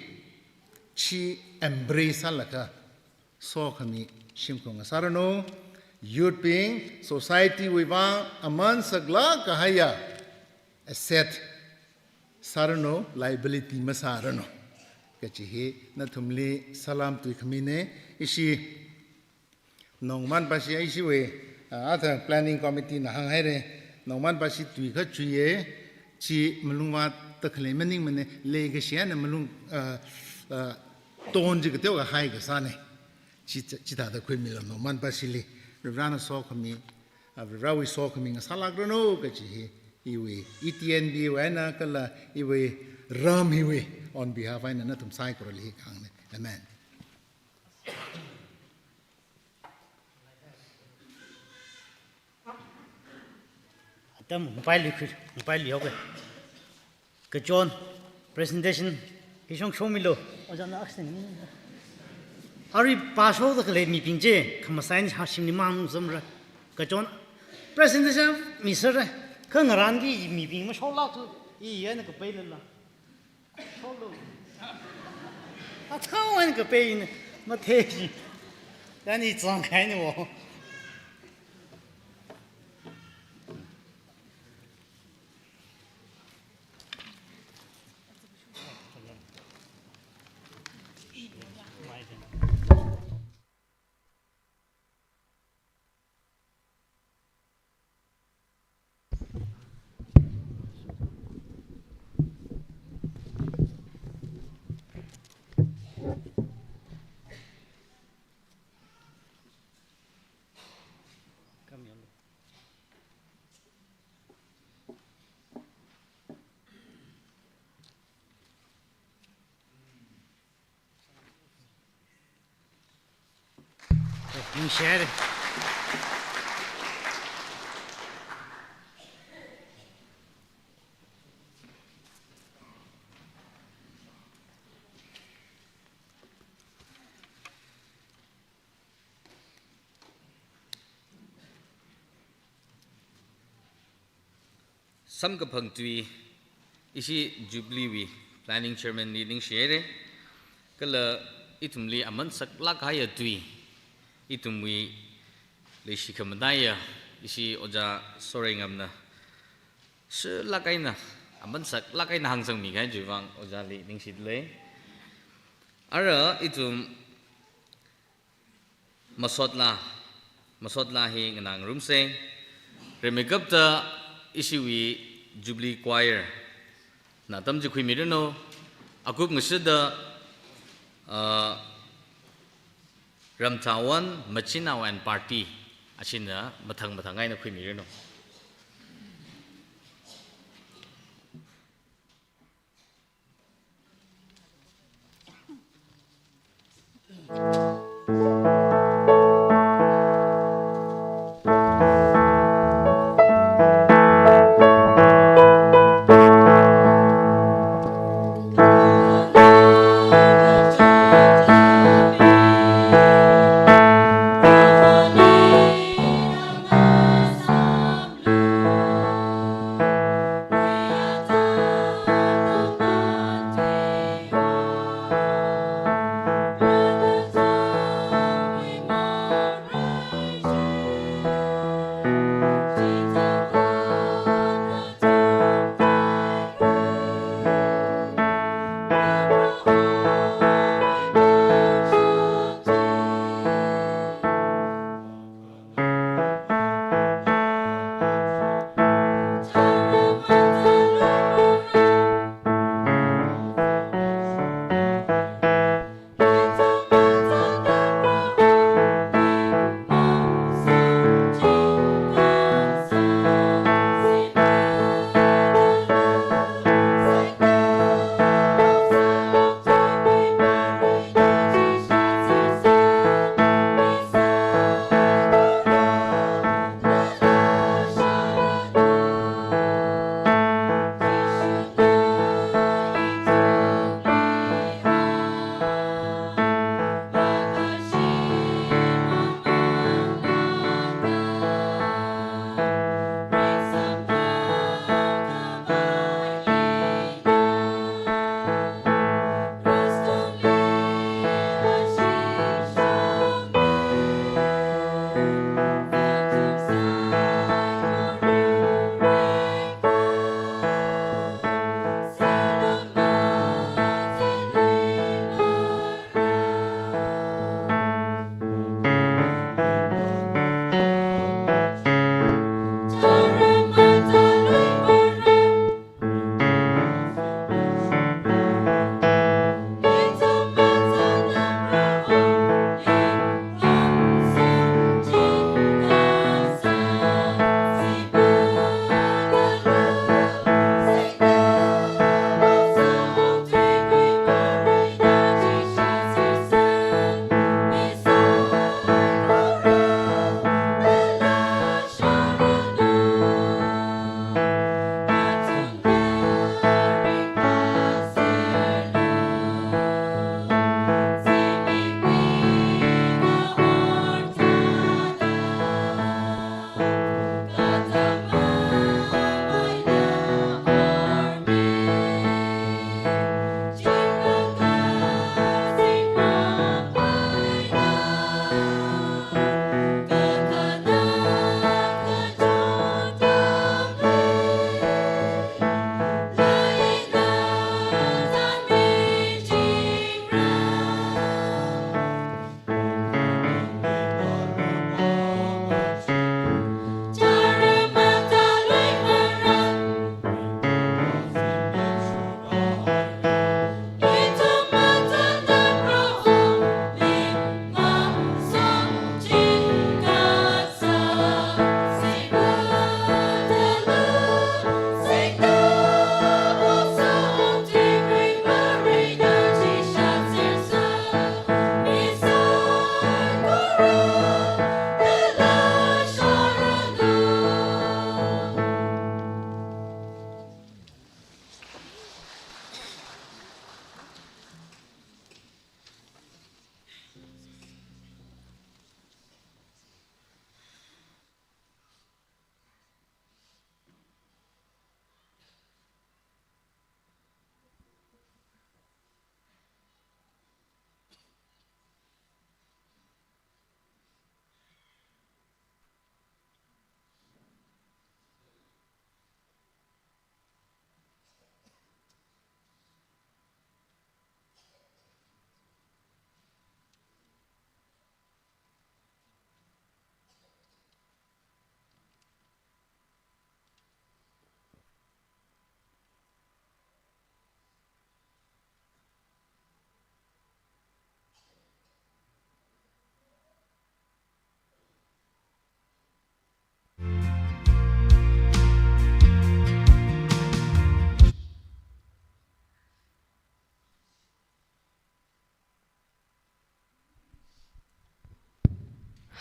chi embrace sālaga sokhami shimkhur ngasāranu. Youth bing society wui vang aman saklāk kahaiya asset sāranu, liability masāranu. Kaji hi nathumli salam tuikhamina, ishi nongman pashi aishiwui, ah, other planning committee na hānghaira, nongman pashi tui kha chuiya, chi malungvāta khalei maningmana, leikashi eina malung, ah, ah, ton chi kateokha hai kasāna. Chi, chithāda khuimilu nongman pashili, Varivarana sokhami, ah, Varivarawui sokhami ngasālākranu kaji hi, iwui, E T N B wui eina kala iwui ram hiwui on behalf eina nathum saikorali hi kahāngna. Amen. Atam, ngapailu khui, ngapailu yaoke. Kachon, presentation, kishong shomilu. Ojāna action. Arui pashoda khalei mibing chi, khamasai ni ha shimli mang zamra. Kachon, presentation misāra. Kha ngarānki mibing masholāktu, i eina kapeilala. Athao eina kapeina, mathei. Dani zangkaina wo. Ningshihaira. Samkaphang tui, ishi Jubilee wui Planning Chairman li ningshihaira. Kala ithumli aman saklāk kahaiya tui, ithumwui leishi khamataiya, ishi Ojā Soreingamna, shalāk eina, aman saklāk eina hāngsangmi kahai chiwui vang Ojāli ningshida lei. Ara ithum masotla, masotla hi nganā ngarumsa. Rimeikapta ishiwui Jubilee Choir, Atam chi khuimiranu, agroup ngasida, uh, Ramchawan Machinao and Party, ashina mathang mathang eina khuimiranu.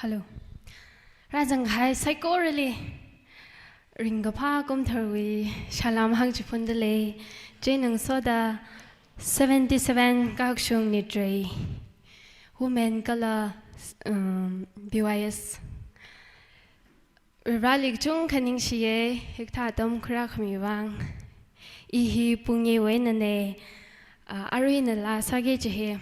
Hello. Rāzang kahai saikorali ringkaphā kumtharwui salam hāngchiphundalei. Chieina ngasoda seventy-seven kakshung nitrei women kala, um, B Y S. Varivarāli kachungkha ningshiya, hikathā atam khuirākhami vang. I hi Pungewui einana, ah, arui nala sāki kaji hi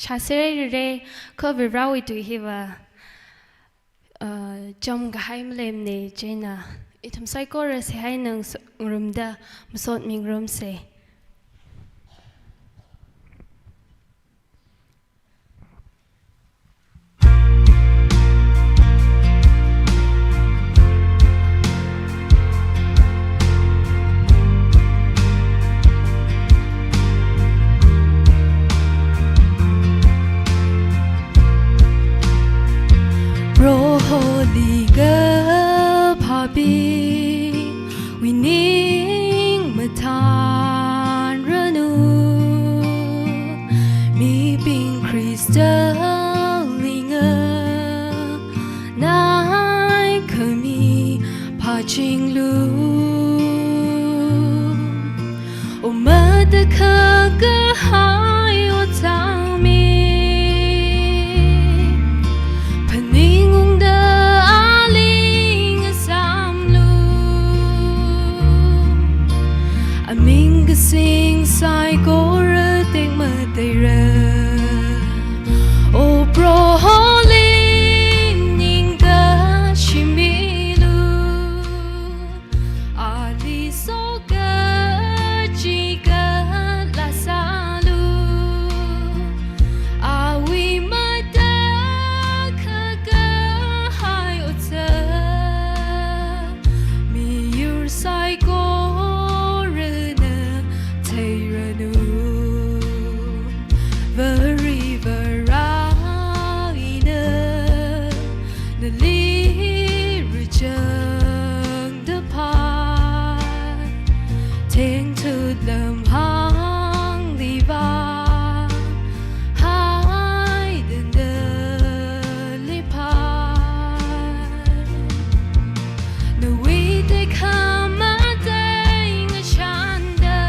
shāserrarei, kha Varivarāwui tui hiva, ah, chāmkahai maleimana, chieina ithum saikora seihā eina ngarumda masotmingarumsa. Proholi kaphābingwui ning mathānranu, mibing Khristali nganaikhami phāchinglu. O matakhak kahai otsak mi, phaningungda ali ngasāmlu. Aming kasing saikora tekmateira. O Proholi ningkashi milu. Ali sokachi kala sālu. Awui matakhak kahai otsak miyur saikorana theiranu. Varivarā ina nali rāchangda phai, thengthu lamhāngli vāhaida nali phai. Nawui tekhamatei ngashanda,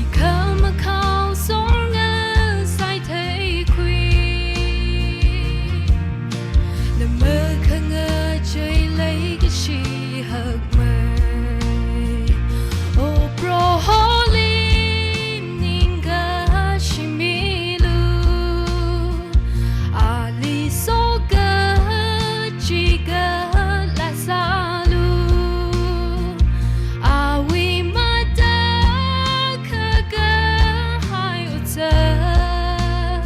i khamakhao sor ngasai theikhui. Na makhangachei leikashi hakmei. O Proholi ningkashi milu. Ali sokachi kala sālu. Awui matakhak kahai otsak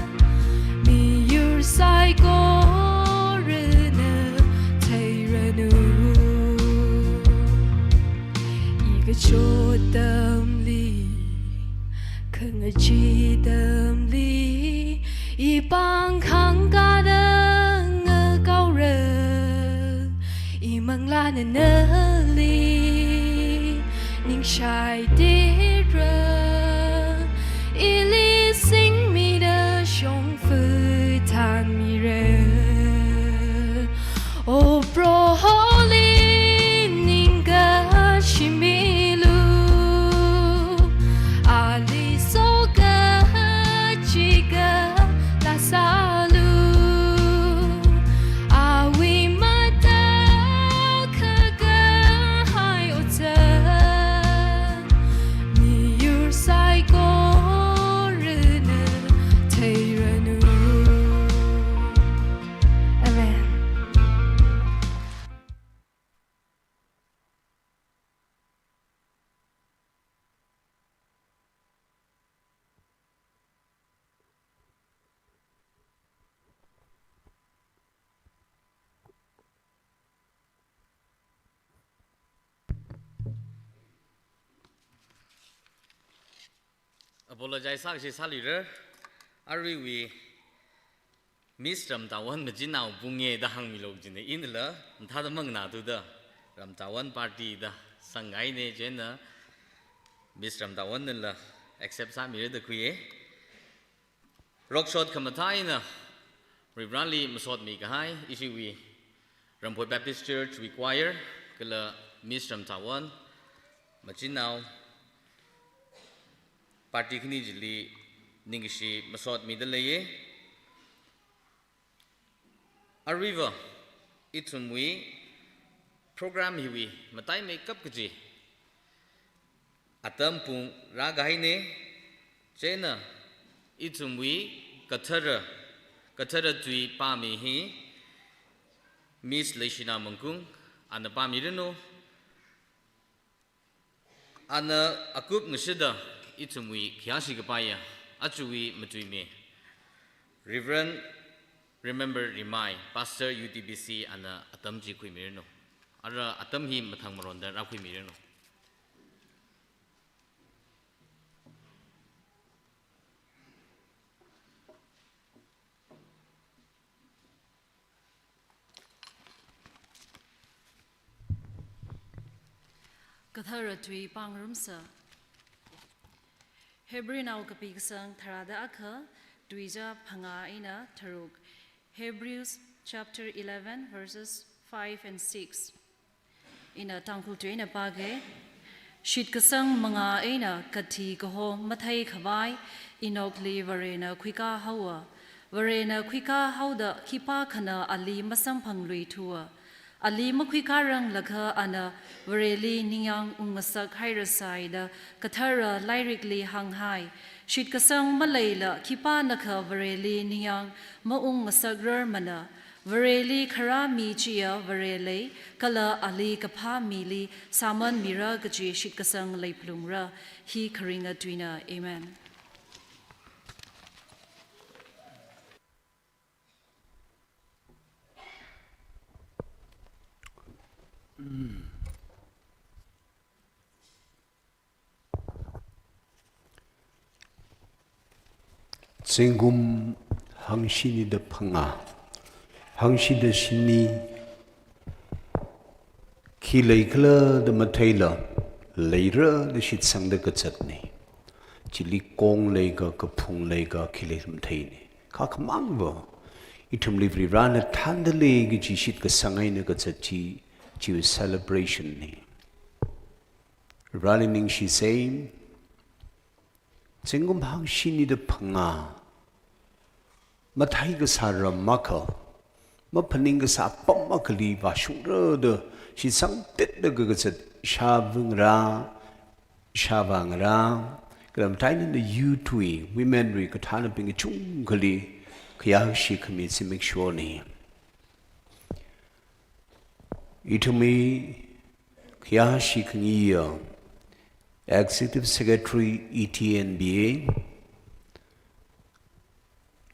miyur saikorana theiranu. I kachot atamli, khangachee atamli, i pāng khangkāda ngakaora. I manglāna nali ningshai tira, ili singmida shongfa thanmira. O Proholi ningkashi milu. Ali sokachi kala sālu. Awui matakhak kahai otsak miyur saikorana theiranu. Amen. Apologize sākashi sālira, aruiwui Miss Ramtavan Majinao Punge da hāngmilu jina, inala mathāda manganāthuda Ramtavan party da sangngaina, chieina Miss Ramtavan nala accept sāmira da khuiya. Rokshot khamathā eina Varivarāli masotmi kahai, ishiwui Ramphoi Baptist Church wui choir, kala Miss Ramthawon, machinao, party khani chili ningkashi masotmida leiya. Aruiva, ithumwui program hiwui mataimeikap kaji atam pung rākahaina, chieina ithumwui kathara, kathara tui pāmi hi Miss Leishina Mangkung, ana pāmiranu. Ana akup ngashida ithumwui khayāshi kapaiya, ajawui matuimi Reverend Remember Rimai, Pastor U T B C, ana atam chi khuimiranu. Ara atam hi mathang maronda rākhuimiranu. Kathara tui pāngarumsa. Hebrewnao kapi kasang tharāda akha, tuizā phangā eina tharuk. Hebrews chapter eleven, verses five and six. Ina Tangkhul tui eina pāga. Shitkasang mangā eina kathi kaho matheikhavai Enokli Varena khuikā haowa. Varena khuikā haoda khipākhana ali masamphangluithua. Ali makhuikāranglakha ana Vareli ningyāng ungngasak hairasai da kathara lairikli hānghai. Shitkasang maleila khipānakha Vareli ningyāng maungngasakrar mana. Vareli kharā mi chiya Vare lei, kala ali kaphā mili sāman mira kaji shitkasang leiphalungra. Hi kharinga tuina. Amen. Zingkum hangshini da phangā, hangshini da shini, khi leikhala da matheila, leira da shitsangda kazatna. Chili kong leika, kaphung leika, khi lei matheina. Kha khamangva, ithumli Varivarana thānda lei kaji shitkasang eina kazat chi, chi celebration na. Varivarali ningshisa, zingkum hangshini da phangā, mathei kasā ram akha, maphaning kasā apam akhali vāshungra da shitsangtitda kakazat ishāvā ngarā, ishāvā ngarā, kala matailāk eina youth wui, women wui kathānabing kachungkhali khayāshi khami zimikshona. Ithumwui khayāshi khangayiya Executive Secretary E T N B A,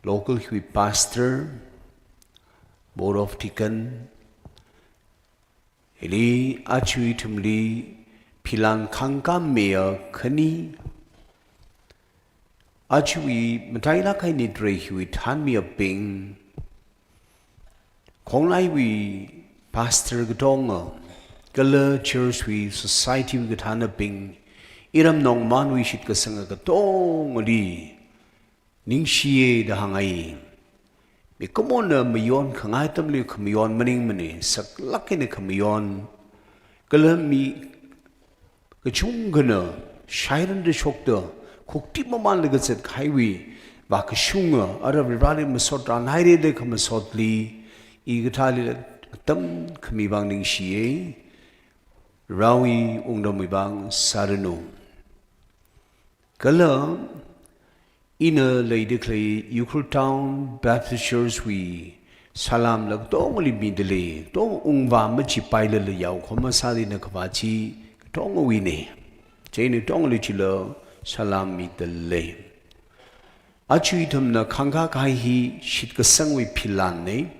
local hiwui pastor, Board of Deacon, hili aja ithumli philan khangkāmeiya khani, ajawui matailāk kahai nitrei hiwui thānmiyabing, khongnaiwui pastor katonga, kala church wui society wui kathānabing, iram nongmanwui shitkasanga katongali ningshiya da hāngngai. Mikumona mayonkhangai atamli khamayon maningmana, saklāk eina khamayon, kala mi kachungkhana shairanda shokta, khukti mamānlaga zatkahaiwui vākashunga, ara Varivarali masot rānhaira da khamasotli, ikathālila atam khami vang ningshiya, Varewui wungdamwui vang sāranu. Kala ina leida khalei Ukhrul Town Baptist Church wui salam la katongali mida lei, katonga ungvā machipailala yaokahoma sāda ina khavā chi katongawuina. Chieina katongali chila salam mida lei. Aja ithumna khangkā kahai hi shitkasangwui philanna.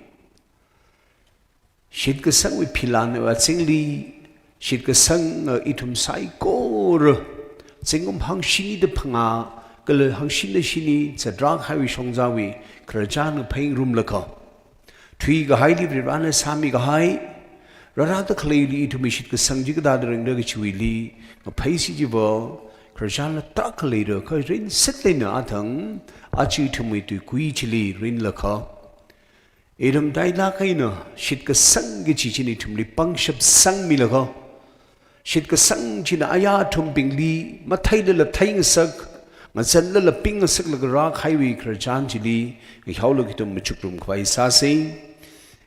Shitkasangwui philan va zingli, shitkasanga ithum saikora, zingkum hangshini da phangā, kala hangshini da shini, zatrākahaiwui shongzāwui khararchan phāngarumlaga, thuikahaili Varivarana sāmikahai, rārada khaleili ithumwui shitkasang chi kathāda ringda kachiwuili, ngaphaisi chiva, khararchanla tarākha leira, kha rinsit eina athang, aja ithumwui tuikui chili rinlakha, ithum tailāk eina shitkasang kachi china ithumli pangshap sangmilaga, shitkasang china aya athumbingli matheilala theingasak, ngazanlala pingngasaklaga rākahaiwui khararchan chili ngahaolaga ithum machukrum khavai sāsa.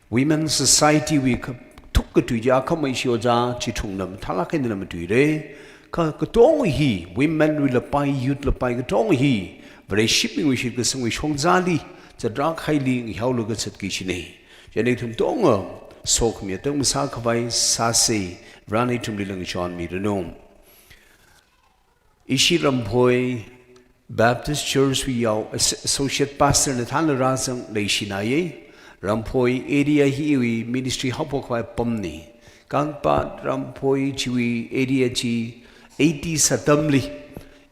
Women Society wui kathuk katui chi akhama ishi ojā Chithungna mathālāk eina matuira. Kha katonga hi, women wuila pai, youth la pai, katonga hi Vareshibingwui shitkasangwui shongzali zatrākahaili ngahaolaga zatki kachina. Chieina ithum katonga sokhami tang masākhavai sāsa, Varena ithumli ngachonmiranu. Ishi Ramphoi Baptist Church wui yao as-, Associate Pastor na thānla rāzang leishināya. Ramphoi area hi iwui ministry haophok khavai apamna. Kangpat Ramphoi chiwui area chi eighties atamli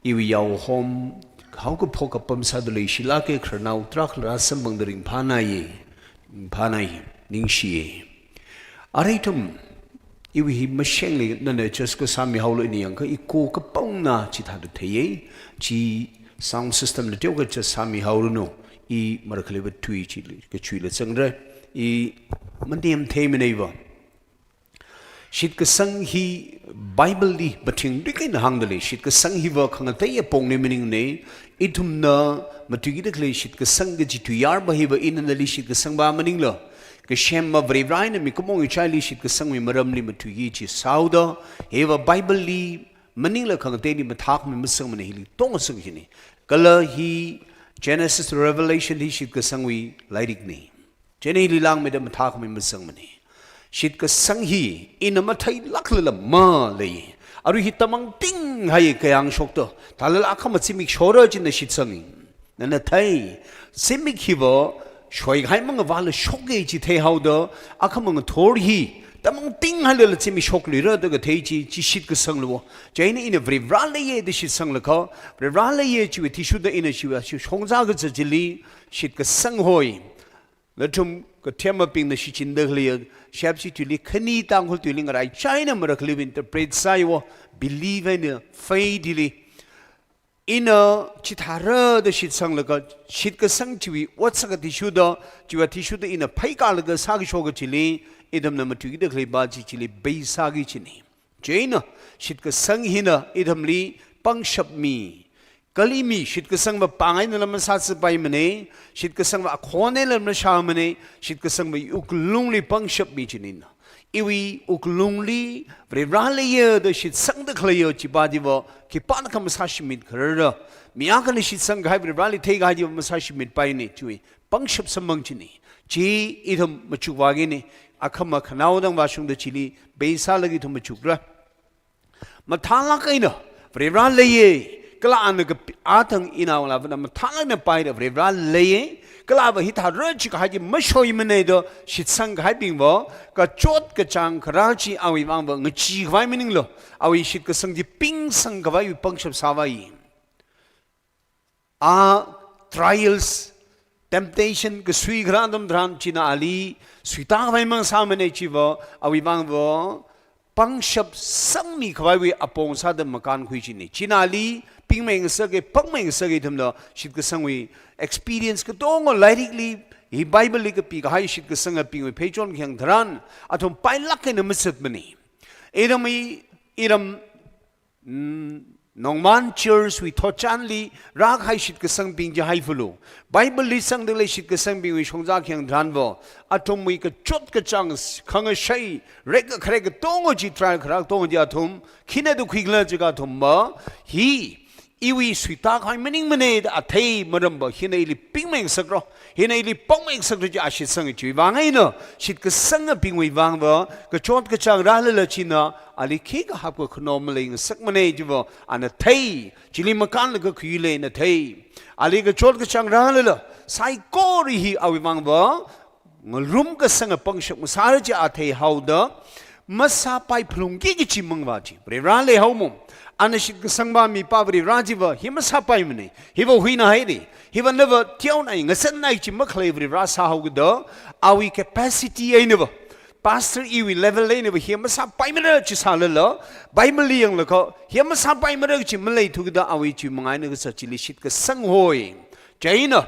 iwui yao home haokaphok apam sāda leishilāka, khararnao tarākhala rāsamphangda ringphānāya. Ringphānāya, ningshiya. Arui ithum, iwui hi mashengli nana adjust kasā mihaolu, ina yangakha i ko kapangna chithāda theiya, chi sound system na teokha adjust sāmihaoranu, i marākhaliva tui chili kachuila zangra, i manemtheimanei va. Shitkasang hi Bible li mathingrik eina hāngda lei, shitkasang hiva khangatei apongli maningna, ithumna matuikida khalei shitkasang kaji tuiyār va hiva ina nali shitkasang va maningla, kasem va Varivara eina mikumowui ngachaili shitkasangwui maramli matuiki kaji sāhaoda, hiva Bible li maningla khangateili mathākhami masangmana, hili tongasang kachina. Kala hi Genesis to Revelation hi shitkasangwui lairikna. Chieina hili langmeida mathākhami masangmana. Shitkasang hi ina matheilāklala malei. Arui hi tamangtinghai kayāng shokta, thālala akhama zimik shora china shitsanga. Nana thei, zimik hiva shoikahai mangavāla shoka chi theihaoda, akhama ngathor hi tamangtinghailala zimik shokluira da kathei chi, chi shitkasangla va. Chieina ina Varivara leiya da shitsanglakha, Varivara leiya chiwui athishurda ina chiwui athishur shongzā kazat chili shitkasang hoi. Nathum kathemabingna shichinda khaleiya, shepshi tuili khani Tangkhul tuili ngaraichā eina marākhaliva interpret sāya va, belief eina faith li. Ina chithāra da shitsanglaga, shitkasang chiwui otsak athishurda, chiwui athishurda ina pheikalaga sākashok kachili, ithumna matuikida khalei va chi chili bei sāki kachina. Chieina, shitkasang hina ithumli pangshap mi. Kali mi, shitkasang va pāng einala masāzapaimana, shitkasang va akhon einala mashāmana, shitkasang va wuklungli pangshap mi kachina. Iwui wuklungli Varivara leiya da shitsangda khaleiya chiva diva, khipānakha masāshimit kharara. Mi akhana shitsangkahai Varivarali theikahai diva masāshimitpaina, chiwui pangshap samphang kachina. Chi ithum machukvākina, akhama khanao tang vāshungda chili bei sālaga ithum machukra. Mathālāk eina Varivara leiya, kala ana kapi-, athang inaola vana mathālāk eina paira Varivara leiya, kala va hithāra chikahai chi mashoimana da shitsangkahaibing va, kachot kachāng kharā chi awui vang va ngacheekhavai maningla, awui shitkasang chi pingsangkhavaiwui pangshap sāvai. A trials, temptation, kasui kharā atam tharan china ali suitākhavai mang sāmana chiva, awui vang va pangshap sangmikhavaiwui apong sāda makānkhui kachina. China ali pingmei ngasaka, pangmei ngasaka, ithumna shitkasangwui experience katonga lairikli, hi Bible li kapikahai shitkasangabingwui pheichon khayang tharan, athum pailāk eina mazatmana. Iram i, iram Mm, Nongman Church wui thotchanli rākahai shitkasangbing chi haifulu. Bible li sangda khalei shitkasangbingwui shongza khayang tharan va, athumwui kachot kachāng, khangashei, rek kharek katonga chi, trial kharā katonga chi athum khina da khuikhala jiakha athum va, hi iwui suitākahai maningmana da athei maram va, hina ili pingmei ngasakra, hina ili pangmei ngasakra chi a shitsanga chiwui vang eina, shitkasangbingwui vang va, kachot kachāng rālala china, ali khikha hapkakhano malei ngasakmana chiva ana thei, chili makānlaga khuilu eina thei. Ali kachot kachāng rālala, saikora hi awui vang va, ngarumkasanga pangshap ngasāra chi a theihaoda, masāpai phalungki kachi mang va chi. Varivara leihaomo. Ana shitkasangvā mipā Varivara chi va, hi masāpaimana. Hi va huinahaina. Hi va na va teonai, ngasannai chi makhalei Varivara sāhaokida, awui capacity eina va, Pastor iwui level eina va hi masāpaimara chi sālala, Bible li yanglaga hi masāpaimara chi maleithuda awui chi mangā eina kasā chili shitkasang hoi. Chieina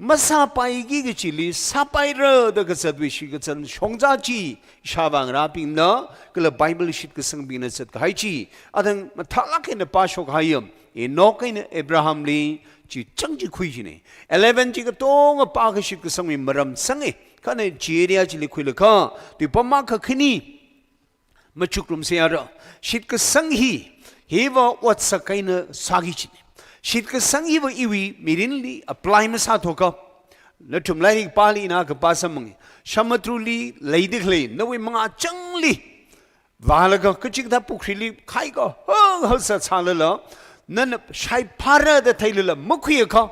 masāpaiki kachili sāpaira da kazatwui shitkasang shongza chi, ishāvā ngarābingna kala Bible shitkasangbingna zatkahai chi, athang mathālāk eina pāshokhaiyam. Enoch eina Abraham li chi chang chi khui china. Eleven chi katonga pākha shitkasangwui maram sanga. Kha ina chi area chili khuilaga, tuipam akha khani machukrumsei ara. Shitkasang hi, hiva otsak eina sāki china. Shitkasang hiva iwui mirinli apply masāthuakha, nathum lairik pāli ina kapā samphanga. Samudruli leida khalei nawui mangāchangli vālaga kachikathā pukhrili khai kahang hāsā sālala, nana shaiphāra da theilala makhuiakha,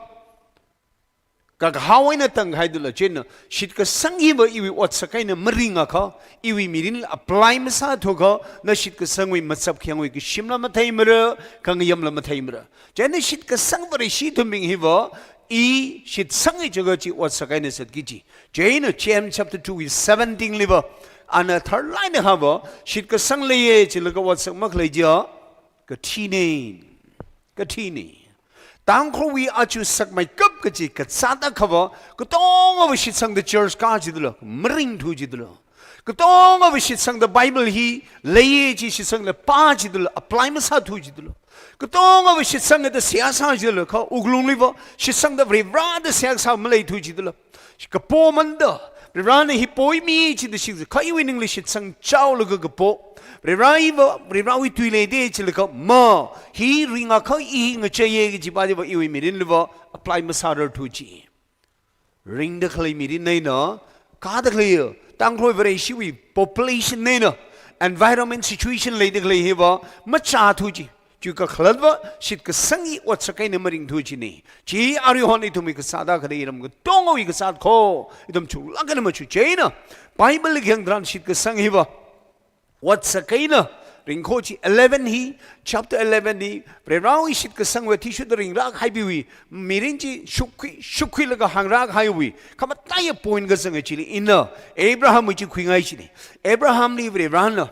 kakahao eina tanghaidala, chieina shitkasang hiva iwui otsak eina maringakha, iwui mirinli apply masāthuakha, na shitkasangwui machap khayangwui kashimla matheimara, khangayamla matheimara. Chieina shitkasang Vareshi ithumbing hiva, i shitsanga chiakha chi otsak eina zatki chi. Chieina James chapter two verse seventeen liva, ana tharlāk eina kahāva, shitkasang leiya chilaga otsak makhalei chiya, kathina. Kathina. Tangkhulwui aja sakmeikap kachi kazāt akhava, katongava shitsangda church kā jidala, maringthu jidala. Katongava shitsangda Bible hi leiya chi shitsangda pā jidala, apply masāthu jidala. Katongava shitsangda seihā sā jidala, kha wuklungliva shitsangda Varivarāda seihā sā maleithu jidala. Kapo manda, Varivarāna hi poimi chida shing, kha iwui ningli shitsang chaolaga kapo. Varivarā hiva, Varivarāwui tui leida chilaga ma, hi ringakha i hi ngacheiya kajipa hiva iwui mirinliva apply masārarthu chi. Ringda khalei mirin eina, kāda khalei, Tangkhul Vareshiwui population eina, environment situation leida khalei hiva, machāthu chi. Chi kakhalatva, shitkasang hi otsak eina maringthu china. Chi aruihon ithumwui kasāda khalei iram katongawui kasāt kho, ithum chunglāk eina machu chieina. Bible li khayang tharan shitkasang hiva otsak eina ringkho chi eleven hi, chapter eleven hi, Varivarāwui shitkasangwui athishurda ringrākahaiwui, mirin chi shukkhui, shukkhuilaga hāngrākahaiwui, khamataiya point kazanga chili ina, Abrahamwui chi khuingai china. Abrahamli Varivarāna,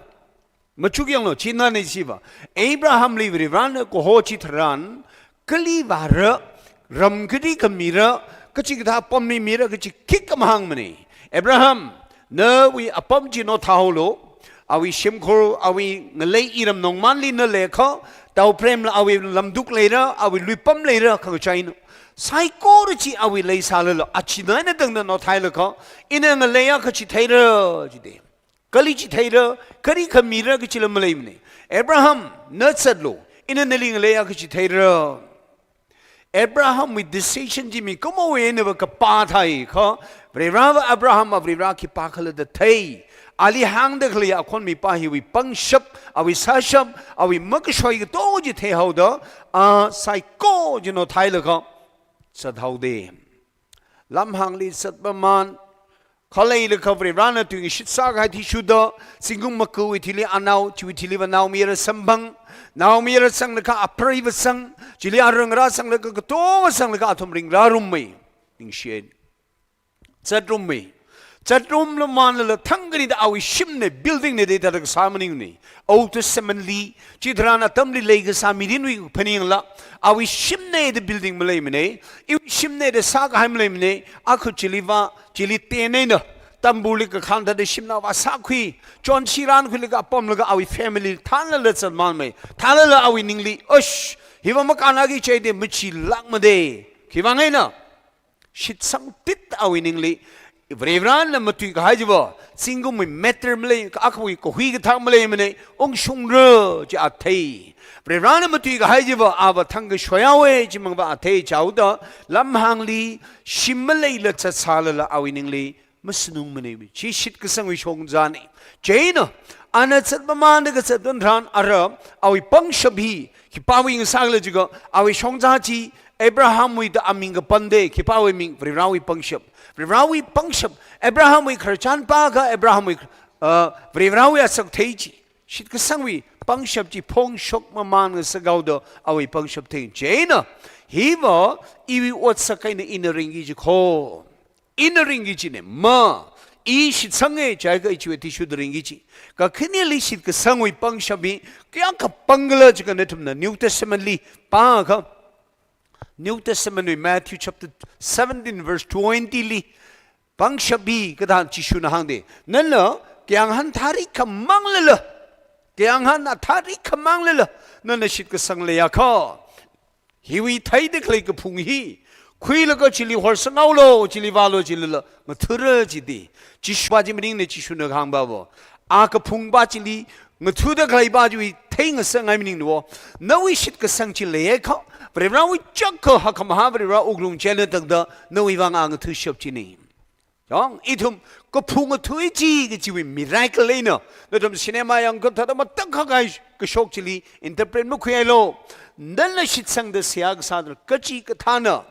machuk yanglu, china ne chiva. Abrahamli Varivarāna kaho chitharan, kali vāra, ram kali khamira, kachikathā apamli mira kachi khikha mahāngmana. Abraham, nawui apam chi naothāhaolu, awui shimkhur, awui ngalei iram nongmanli na leikha, tau premla awui lamduk leira, awui luipam leira, khangachaina. Saikora chi awui leisālala, achina eina tangda naothālakha, ina ngaleiakha chi theira, jida. Kali chi theira, kali khamira kachila maleimana. Abraham, na zatlu, ina nali ngaleiakha chi theira. Abrahamwui decision chi mikumowui einava kapā thāi kha, Varivarāva Abrahamva Varivarā khipākhala da thei. Ali hāngda khalei akhon mipā hiwui pangshap, awui sāshap, awui makashoi katonga chi theihaoda, a saikora chi naothālakha, zathaoda. Lamhāngli zatpamān, khaleilaga Varivarāna tuingashit sākahai athishurda, zingkum makawui thili anao, chiwui thiliva naomayara samphang, naomayara zanglaga apreiva zang, chili arangra zanglaga katonga zanglaga athum ringrārummei. Ningshi. Zatrummei. Zatrumla mānlala thangkhanida awui shimna, building na da thāda kasā maningmana. Old Testament li, chitharan atamli leikasā mirinwui phaningla, awui shimna da building maleimana, iwui shimna da sākahai maleimana, akha chiliva, chili tent eina, tambuli kakhan thāda shimna vāsākhui, chonshi rānkhuilaga apamlaga awui family thānlala zatmānmei, thānlala awui ningli, osh, hiva makānaki chida machilākmada, khiwui vang eina, shitsang tit awui ningli, Varivarāna matuikahai chiva, zingkumwui matter malei, akhawui kahui kathak maleimana, ungshungra chi a thei. Varivarāna matuikahai chiva, ava thangkha shoihaowa chimangva a thei chaoda, lamhāngli, shim maleila zatsālala awui ningli, masanungmana, chi shitkasangwui shongzana. Chieina, ana zatpamānda kazat tharan ara, awui pangshap hi, khipāwui ngasākhala jiakha, awui shongza chi, Abrahamwui da aming kapanda, khipāwui aming, Varivarāwui pangshap. Varivarāwui pangshap, Abrahamwui khararchan pākha, Abrahamwui, uh, Varivarāwui asak thei chi. Shitkasangwui pangshap chi phongshok mamān ngasakhaoda awui pangshap thei. Chieina, hiva iwui otsak eina ina ringki chi kho. Ina ringki china, ma, I shitsanga, chiakha ichiwui athishurda ringki kaji. Kakhaneli shitkasangwui pangshap hi kayākha pangkhala jiakha nathumna New Testament li pākha, New Testament wui Matthew chapter seventeen verse twenty li pangshap hi kathā Jishuna hāngda, nana kayānghan tharikha manglala, kayānghan tharikha manglala, nana shitkasang leiakha, hiwui theida khalei kaphung hi khuilaga chili horsanghaolu, chili vālu jilala, ngathara jida. Jishuva chi maningna, Jishuna kahāngva vo, a kaphungva chili ngathada khaleiva chiwui theingasakngai maningna vo. Nawui shitkasang chi leiakha, Varivarawui chākha Hakkhamahā Varivara wuklung china tangda nawui vang a ngathashap china. Yāng, ithum kaphung athui chi kajiwui miracle eina, nathum cinema yangkha thāda matakhak kahai kashok chili interpret makhuihailu. Nana shitsangda seihā kasā dala, kachikathāna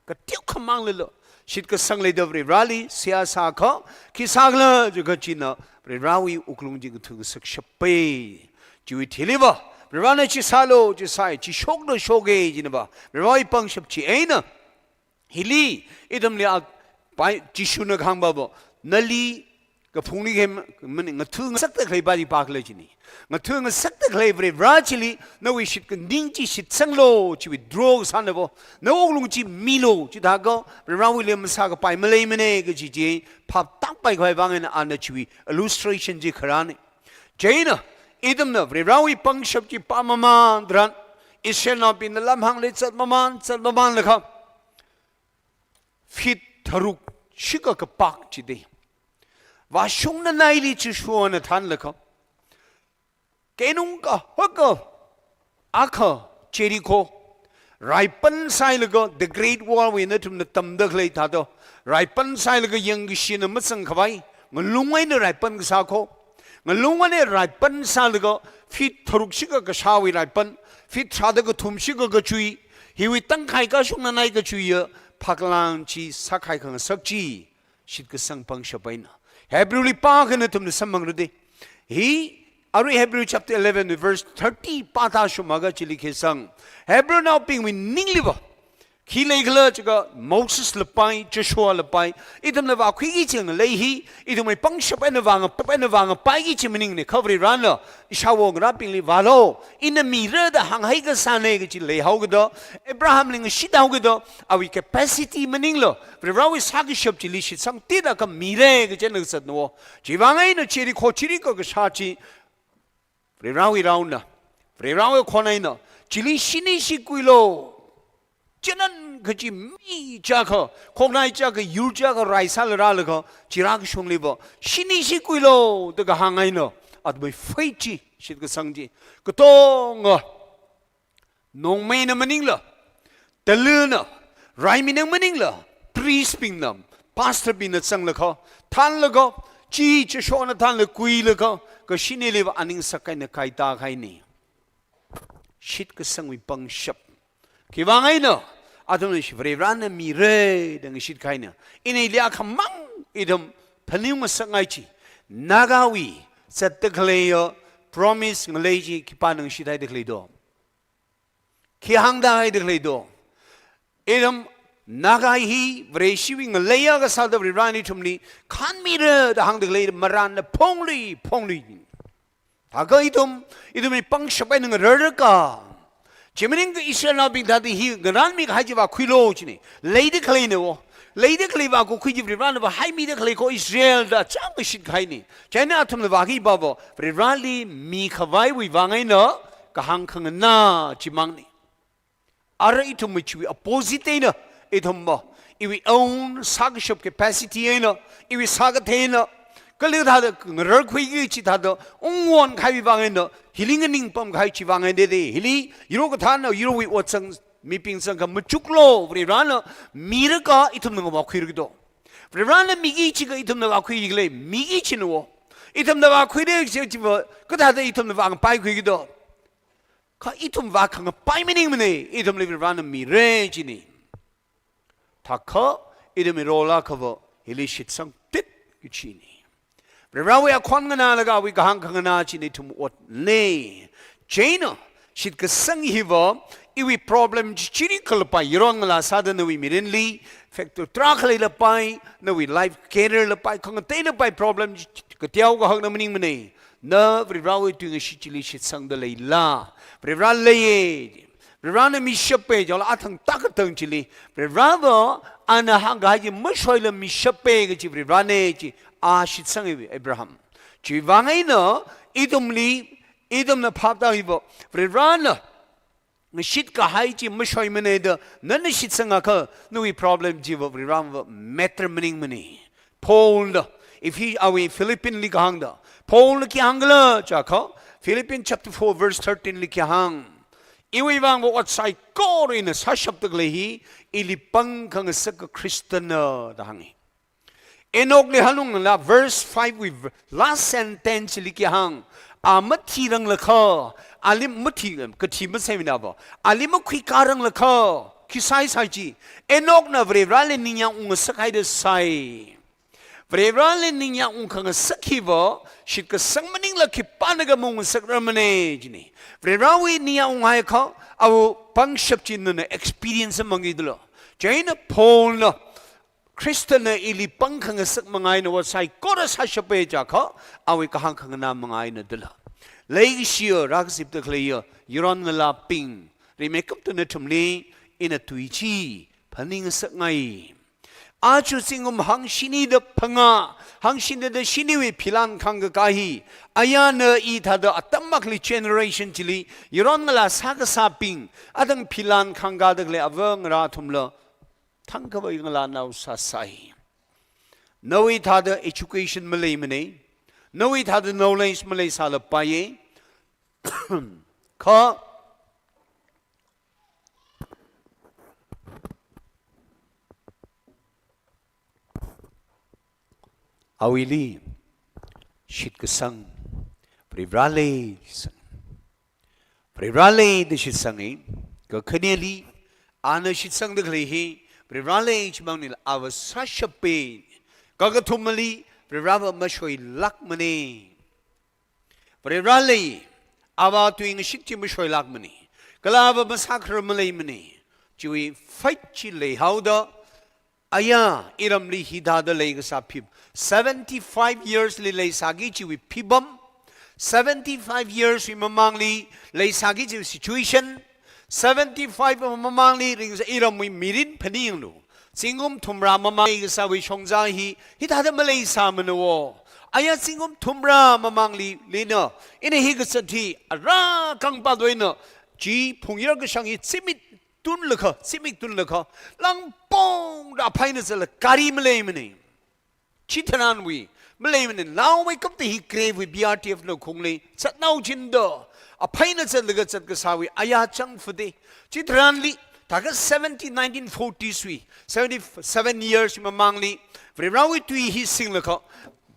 kateokha manglala, shitkasang leida Varivarali seihā sākha, khi sākhala jiakha china Varivarawui wuklung chi ngathangasakshapa. Chiwui thiliva, Varivarana chi sālu, chi sāi, chi shoklu shoka jinava, Varivarawui pangshap chi eina, hili, ithumli a pai, Jishuna kahāngva vo, nali kaphungli khem, mani, ngathangasakda khaleiva chi pākhala jina. Ngathangasakda khalei Varivara chili, nawui shitkaning chi shitsanglu, chiwui draw kasāna vo, nawui wuklung chi milu, chithākha Varivarawuili masākapai maleimana kaji chi phaptākpai khavai vang eina ana chiwui illustration chi kharāna. Chieina, ithumna Varivarawui pangshap chi pāmaman tharan, Israelnaobingna lamhāngli zatmaman, zatmamanlaga, feet tharuk shikha kapak chida, vāshungna naili Jishuana thānlaga, keinung kahaka akha Jericho, raipan sailaga, the Great Wall wui nathumna tamda khalei thāda, raipan sailaga yangkashina mazangkhavai, ngalung eina raipan kasā kho. Ngalung eina raipan sālaga, feet tharuk shikha kashāwui raipan, feet tharāda kathum shikha kachui, hiwui tangkhai kashungna nai kachuiya phāklang chi sākhai khangasak chi, shitkasang pangshap eina. Hebrew li pākha nathumna samphangra da. Hi, arui Hebrew chapter eleven verse thirty pātashungakha chili khi sāng. Hebrew naobingwui ningliva khi leikhala jiakha Mosesla pai, Joshuala pai, ithumna vākhuiki kaji ngalei hi, ithumwui pangshap eina vāngapai, eina vāngapaiki kaji maningna, kha Varivarana ishāwo ngarābingli vālu, ina mira da hānghai kasāna kaji leihaokida, Abrahamli ngashithaokida, awui capacity maningla, Varivarawui sākashap chili shitsang tida kha mira kaji eina kazatna vo. Chiwui vang eina Jericho chili ka kashā chi, Varivarawui raona, Varivarawui khon eina, chili shini shikuilu. Chieina kaji mi chākha, khoknai chākha, yur chākha, rai sāla rālaga, chi rākashungliva, shini shikuilu, da kahāng eina, athumwui faith chi, shitkasang chi, katonga, nongmeina maningla, taluna, raimina maningla, priest bingna, pastor bingna zanglaga, thānlaga, chi Joshuana thānlaga kuilaga, kashiniliva aning sākahaina kaitā kahaina. Shitkasangwui pangshap. Khiwui vang eina, athumna shi Varivarana mira da ngashit kahaina. Ina ili akhamang ithum phaningngasakngai chi, Nagawui zatda khaleiya promise ngalei chi khipāna ngashithaida khalei do? Khi hāngda haida khalei do? Ithum Naga hi Vareshiwui ngaleiya kasāda Varivarana ithumli khānmira da hāngda khalei marānna phonglui, phonglui. Thākha ithum, ithumwui pangshap eina ngararkha, chi maningkha Israelnaobing thāda hi ngarānmi kahai chi vākhuilu jina. Leida khaleina vo. Leida khalei vākakhui chi Varivarana vāhaimida khalei kho Israel da chāng kashit kahaina. Chieina athumna vākhiva vo, Varivarali mikhavaiwui vang eina kahāng khanganā chimangna. Ara ithum machiwui opposite eina, ithum ma, iwui own sākashap capacity eina, iwui sākathei eina, kali thāda ngararkhuiki kaji thāda ungwon kahaiwui vang eina, hili nganingpam kahai chiwui vang eina da, hili, yur kathāna, yurwui ot zang, mibing zangkha machuklu, Varivarana mirakha ithumna ngavākhuira do? Varivarana miki jiakha ithumna vākhuiki khala, miki jina vo. Ithumna vākhuira kaji chiva, kathāda ithumna vāngapaikhuiki do? Kha ithum vākhangapai maningmana, ithumli Varivarana mira jina. Thākha ithumwui role akha vo, hili shitsang tit kachina. Varivarawui akhon nganālaga awui kahāng khanganā china ithum otna. Chieina, shitkasang hi vo, Iwui problem chi chili khalapai, yaron ngalā sāda nawui mirinli factor tarākha leilapai, nawui life career lapai, khangatei lapai problem chi kateokha hakna maningmana. Na Varivarawui tuingashit chili shitsangda leila? Varivara leiya. Varivarana mishappa, jala athang takatang chili. Varivarava ana hāngkahai chi mashoila mishappa kaji Varivarana chi a shitsanga Abraham. Chiwuivang eina ithumli, ithumna phaptā hiva, Varivarana ngashitkahai chi mashoimana da nana shitsangakha, nawui problem chiva Varivarava matter maningmana. Paulna, if he, awui Philippians li kahāngda, Paulna khi hāngkhala jiakha, Philippians chapter four verse thirteen li khi hāng? Iwui vangva ot saikora ina sāshapda khalei hi, ili pangkhangasaka Khristana da hānga. Enochli hanungla verse five wui v-, last sentence li khi hāng? A mathiranglakha, ali mathi, kathi masāmana va, ali makhuikāranglakha, khi sāi sāi chi? Enochna Varivarali ningyāng ungngasak haida sāi. Varivarali ningyāng ungkhangasak hiva shitkasang maningla khipānakha maungngasakrar mana jina. Varivarawui ningyāng unghaiakha, awui pangshap chi nana experience mangidala. Chieina Paulna Khristana ili pangkhangasak manga eina ot saikora sāshappa jiakha, awui kahāng khanganā manga eina dala. Leikashiya, rākazipda khaleiya yaron ngalābing, rimeikapta nathumli ina tui chi phaningngasakngai. Aja zingkum hangshini da phangā, hangshini da shiniwui philan khangkakā hi, ayana i thāda atam akhali generation chili yaron ngalā sākasābing, athang philan khangkāda khalei ava ngarā athumla thangkhavai ngalānao sāsai. Nawui thāda education maleimana, nawui thāda knowledge maleisālapaiya. Kha awuili shitkasang Varivarali shitsang. Varivarali da shitsanga. Kakhaneli ana shitsangda khalei hi Varivarali chimangnila ava sāshappa. Kakathumali Varivarava mashoilākmana. Varivarali ava tuingashit chi mashoilākmana. Kala ava masākharar maleimana. Chiwui fight chi leihaoda, aya, iramli hithāda leikasā phip, seventy-five years li leisāki chiwui phibam, seventy-five years wui mamangli leisāki chiwui situation, seventy-five mamangli ringsa iramwui mirin phaninglu. Zingkum thumrā mamang leikasāwui shongza hi, hithāda maleisāmana wo. Aya zingkum thumrā mamangli lina, ina hi kazat hi, ara kangpā doina, chi phungyar kashang hi zimik tunlakha, zimik tunlakha, langpongda aphaina zatla gari maleimana. Chitharanwui maleimana, naomeikapta hi grave wui B R T F na khungli, zatnao chinda, aphaina zatlaga zatkasāwui, aya chang fade. Chitharanli, thākha seventy, nineteen forties wui, seventy-seven years mamangli, Varivarawui tui hi singlakha,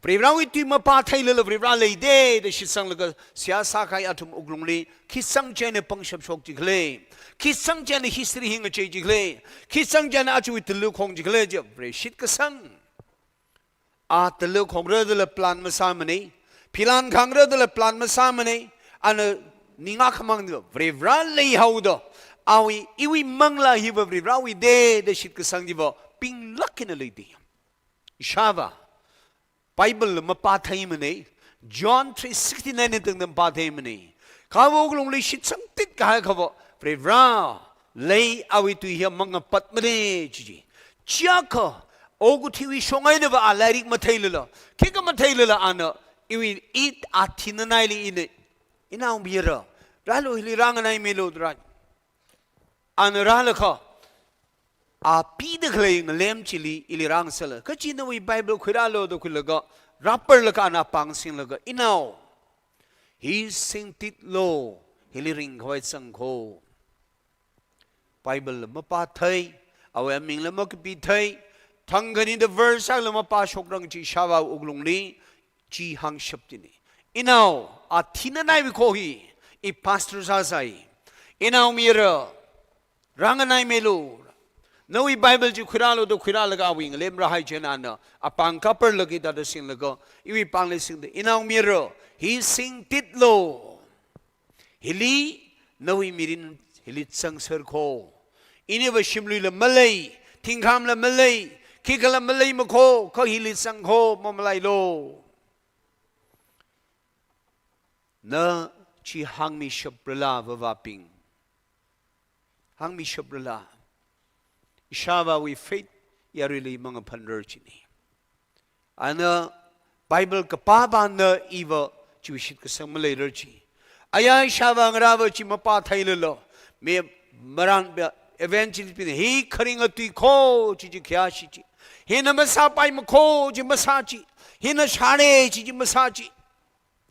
Varivarawui tui mapā theilala Varivara leida da shitsanglaga seihā sākahai athum wuklungli, khi sangchina pangshap shok jikhala, khi sangchina history hi ngachei jikhala, khi sangchina aja wui talu khong jikhala, je Vare shitkasang. A talu khongra dala plan masāmana, philan khangra dala plan masāmana, ana ninga khamang diva Varivara leihaoda, awui, iwui manglā hiva Varivarawui da da shitkasang diva, pinglāk eina leida. Ishāvā, Bible la mapā theimana, John three sixty-nine na tangda mapā theimana. Kha wuklungli shitsang tit kahai khava, Varivara lei awui tui hi mangapatmana chi chi. Chiakha, okathuiwui shong einava a lairik matheilala, khikha matheilala ana, iwui it athina naili ina, inaomayara, rālu hili rānganaimilu da rā. Ana rālakha, a pida khalei ngalem chili ili rāngasakla. Kachi nawui Bible khuirālu da khuilaga, rāparlaga ana pāng singlaga, inao, hi singtitlu, hili ringkhavai zang kho. Bible la mapā thei, awui aming la makapi thei, thangkhani da verse la mapā shokrang chi ishāvā wuklungli, chi hāngshap china. Inao, athina naiwui kho hi, i pastor sāsai. Inaomayara, rānganaimilu. Nawui Bible chi khuirālu da khuirālaga awui ngalem rāhai chieina ana, apāng kaparlaga hithāda singlaga, iwui pāngli singda, inaomayara, hi singtitlu. Hili nawui mirin Hili zangser kho. Iniva shimluila malei, thingkhamla malei, khikhala malei makho, kha hili zang kho, mamalailu. Na chi hāngmishaprala vāvābing. Hāngmishaprala. Ishāvāwui faith yaruili mangaphanrar chini. Ana Bible kapāpāna iva chiwui shitkasang maleirar chi. Aya ishāvā ngarāva chi mapātheilala, mi marānbing evangelist bingna hi kharinga tui kho chi chi khayāshi chi. Hina masāpai makho chi masā chi. Hina shāre chi chi masā chi.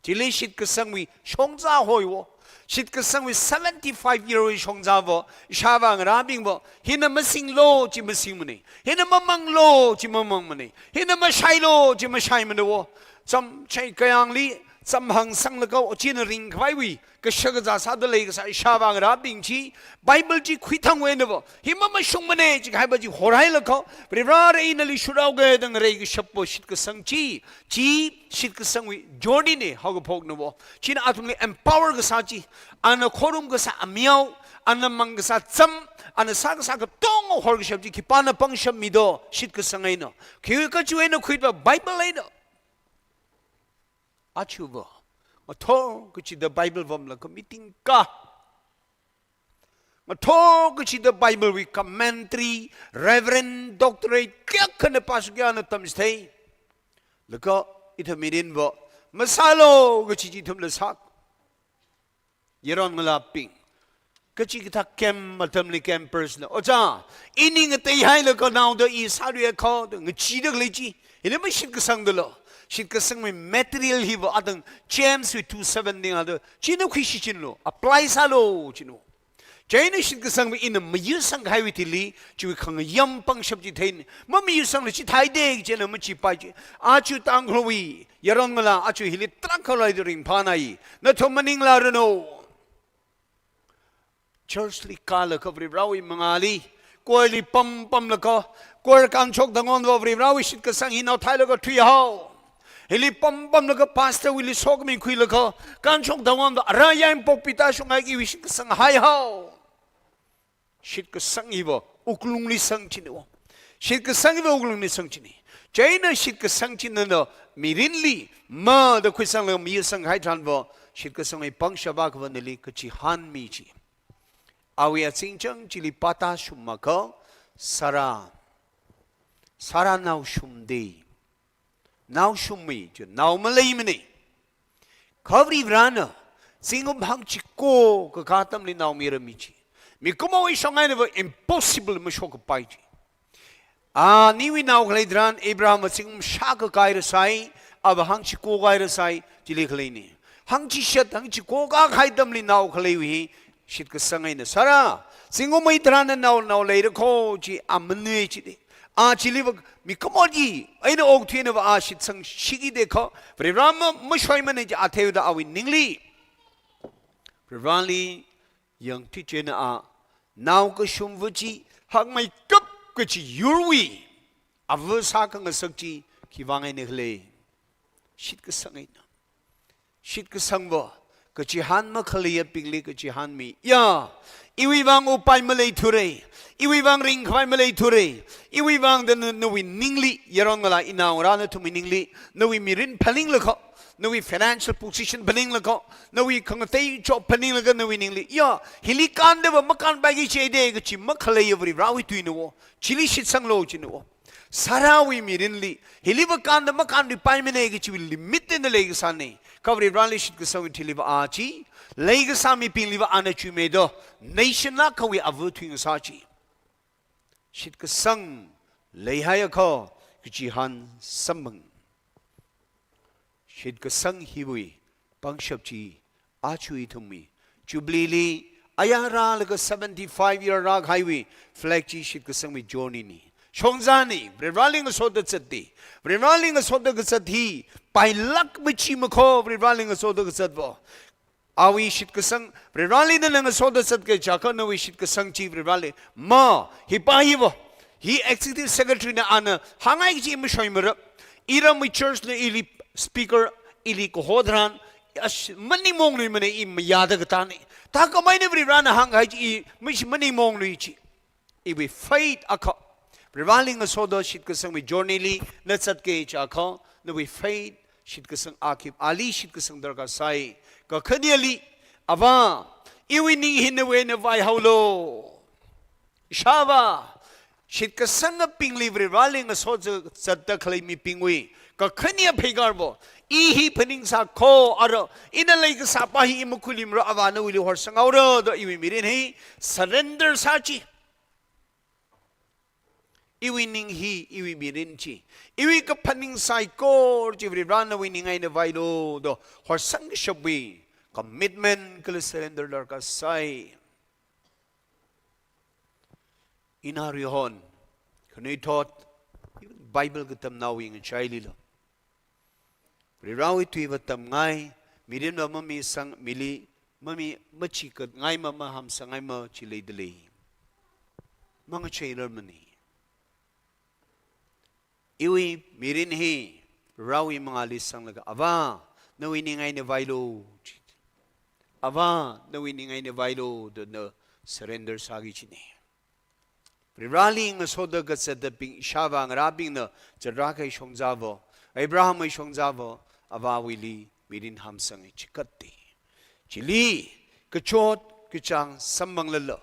Chili shitkasangwui shongza hoiwo. Shitkasangwui seventy-five year wui shongzavo, ishāvā ngarābingvo, hina masinglu chi masingmane. Hina mamanglu chi mamangmane. Hina mashailu chi mashaimane wo. Chāmchai kayāngli, chāmhāng sanglaga, ochina ringkhavaiwui kashak kazā sāda leikasā ishāvā ngarābing chi, Bible chi khuithang wui einavo, hi mamashungmane chi kahaiva chi horhailaga, Varivara ina nali shurao kajida ngareikashapva shitkasang chi, chi shitkasangwui journey ne, haokaphoknavo. China athumli empower kasā chi, ana khorum kasā amiao, ana mang kasā cham, ana sā kasā katonga horkashap chi, khipāna pangshap mido, shitkasang eina. Khi kachi eina khuitva Bible eina. Achuva, ngathor kachida Bible vamlaga meeting ka. Ngathor kachida Bible wui commentary, Reverend, Doctorate, kayākhana pastor kayāna tamchithei. Laga ithum mirinva, masālu kachi chi ithumla sā. Yaron ngalābing. Kachikathā camp atamli campers na. Ojā, ini ngateihailaga naoda i sāluiakha, da ngachida khalei chi. Hili mashitkasangdalu. Shitkasangwui material hiva adang James wui two seven ding ada. China khuishichinlu. Apply sālu china. Chieina shitkasangwui ina mayuisang kahaiwui thili, chiwui khangayam pangshap chi theina. Mamayuisangla chithāide, chieina machipai chi. Achu Tangkhulwui yaron ngalā, achu hili tarākha leida ringphānai. Nathum maningla ranu. Church li kālaga Varivarawui mangāli, choir li pam pamlaga, choir kānshok tangwonva Varivarawui shitkasang hi naothailaga thuihao. Hili pam pamlaga pastor wuili sokhami khuilaga, kānshok tangwonva ara yain pokpi tāshunghai iwui shitkasang haihao. Shitkasang hiva wuklungli sang chini wo. Shitkasang hiva wuklungli sang chini. Chieina shitkasang china na mirinli, mada khuisanglaga mayuisang kahai tharanva, shitkasangwui pangshap akhava nali kachihānmi chi. Awui azingchang chili pātāshungmakha, Sarah. Sarah nao shumde. Nao shummi, chi nao maleimane. Kha Varivarana, zingkum hangchiko kakā atamli nao mirami chi. Mikumowui shong einava impossible mashokkapai chi. Aniwui nao khalei tharan Abraham va zingkum shākha kahaira sai, ava hangchiko kahaira sai, chili khaleine. Hangchishat, hangchiko kakahai atamli nao khaleiwui hi, shitkasang eina Sarah, zingkumwui tharan nao, nao leira kho chi a manui chide. A chiliva mikumo chi, eina okathuinava a shitsangshikida kho, Varivara ma, mashoimane chi a theiuda awui ningli. Varivarali yangthui chieina a, nao kashumva chi, hakmeikap kachi yurwui, ava sākhangasak chi, khiwui vang eina khala. Shitkasang eina. Shitkasangva, kachihān makhaleiyabingli kachihānmi. Ya, iwui vang upai maleithura, iwui vang ringkhavai maleithura, iwui vang da na, nawui ningli, yaron ngalā inao ngarā nathumwui ningli, nawui mirin phaninglakha, nawui financial position phaninglakha, nawui khangatei job phaninglaga nawui ningli. Ya, hili kāndava makānpaiki chide kachi makhaleiya Varivarawui tuina wo, chili shitsanglu china wo. Sarahwui mirinli, hiliva kānda makānluipaimane kachiwui limit eina leikasāne. Kha Varivarali shitkasangwui thiliva a chi, leikasā mibingliva ana chuimeido, nation akhawui ava thuingasā chi. Shitkasang leihaiakha, kachihān samphang. Shitkasang hiwui pangshap chi, aja ithumwui Jubilee li, aya rālaga seventy-five year rākahaiwui flag chi shitkasangwui journey ne. Shongzane, Varivarali ngasoda zatde. Varivarali ngasoda kazat hi, pailāk machimakho, Varivarali ngasoda kazatva. Awui shitkasang, Varivarali nana ngasoda zatki jiakha nawui shitkasang chi Varivarali. Ma, hi pa hiva. Hi executive secretary na ana, hāngngai kaji mashoimara. Iramwui church na ili speaker, ili kaho tharan, ash, maningmongluimane i mayāda katāne. Thākhamei eina Varivarana hāngkahai chi, i, mishi maningmong lui chi. Iwui faith akha. Varivarali ngasoda shitkasangwui journey li na zatki chiakha, nawui faith shitkasang akhip, ali shitkasang darkar sai. Kakhaneli, Avā, iwui ning hi nawui eina vaihaolu. Ishāvā, shitkasangabingli Varivarali ngasoda zatda khalei mibingwui kakhane pheikār vo, i hi phaningsa kho, ara, ina leikasā pa hi i makhuiluimara, Avā nawuili horsanghaora da iwui mirin hi surrender sā chi. Iwui ning hi, iwui mirin chi, iwui kaphaning saikora chi Varivarana nawui ning eina vailu da horsangkashapwui commitment kala surrender darkar sai. Ina rihon, khanuithot, Bible katamnaowui ngachailila, Varivarawui tui va tamngai, mirinva mamisang, mili mami, machikatngaima, mahamsangngaima chi leidalei. Mangacheilarmana. Iwui mirin hi Varivarawui mangāli sanglaga, Avā, nawui ning eina vailu, chi. Avā, nawui ning eina vailu, da na surrender sāki china. Varivarali ngasoda kazatbing ishāvā ngarābingna zatrākahai shongza vo, Abrahamwui shongza vo, Avāwuili mirin hamsang chikatda. Chili, kachot kachāng samphang lala,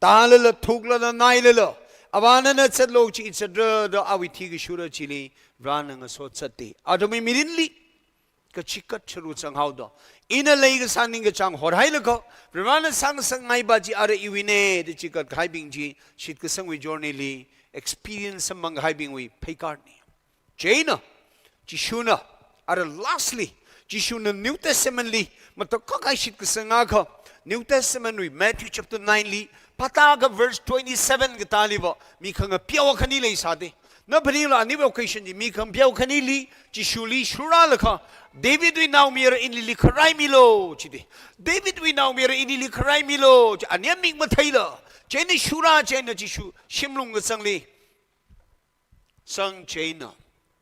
tālala, thuklala, nailala, Avāna na zatlu chi zatra da awui thikashura chili, Varivarana ngaso zatda. Athumwui mirinli kachikat charu zanghaoda, ina leikasā ningkachāng horhailaga, Varivarana sāngasakngai pa chi ara iwuina da chikatkahaibing chi, shitkasangwui journey li experience samphangkahaibingwui pheikārna. Chieina, Jishuna, ara lastly, Jishuna New Testament li, matakhak kahai shitkasang akha, New Testament wui Matthew chapter nine li, phatakha verse twenty-seven katāli va, mi khangapeo khani leisāda. Na phaninglu aniwui occasion chi, mi khangapeo khanili, Jishuli shurālaga, Davidwui naomayara inili kharāimilu, chida. Davidwui naomayara inili kharāimilu, chi ania mik matheila. Chieina shurā, chieina Jishu shimlung kazangli sang chieina,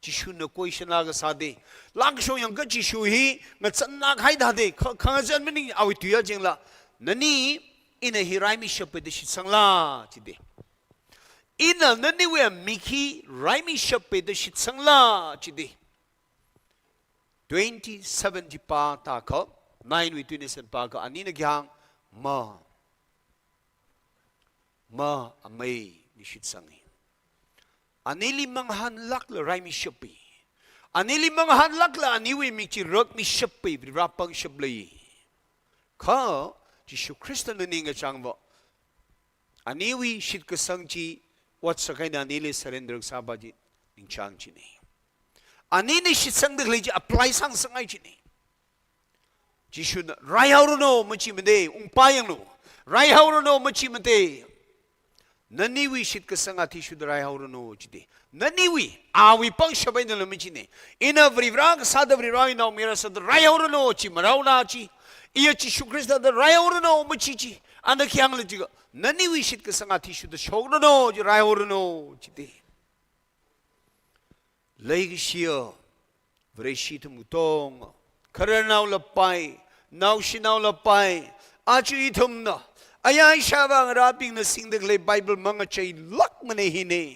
Jishuna question akha sāda. Lāngkashong yangkha Jishu hi ngazanna kahai thāda, kha, khangazan maning awui tui achingla, nani ina hi raimishappai da shitsangla, chida. Ina naniwui mik hi raimishappai da shitsangla, chida. Twenty-seven chi pātakha, nine wui twenty-seven pākha, anina khi hāng, ma, ma amei ni shitsanga. Anili mangahānlākla raimishappai. Anili mangahānlākla aniwui mik chi rakmishappai, Varivara pangshap lei. Kha, Jishu Khristana ningkachāng va, aniwui shitkasang chi, ot sākahai eina anili surrender sāpa chi, ningchāng china. Anina shitsangda khalei chi apply sāngasakngai china. Jishuna, raihaoranu machimana, ungpā yanglu. Raihaoranu machimana. Naniwui shitkasang athishurda raihaoranu chida. Naniwui, awui pangshap einala machina. Ina Varivara kasāda Varivarawui naomayara sāda raihaoranu chi maraona chi. Iya Jishu Khristana raihaoranu machi chi. Ana khi hāngla jiakha, naniwui shitkasang athishurda shokranu chi, raihaoranu chida. Leikashiya Vareshi ithum katonga, khararnao lapai, naoshinao lapai, aja ithumna, aya ishāvā ngarābingna singda khalei Bible mangacheilākmana hina.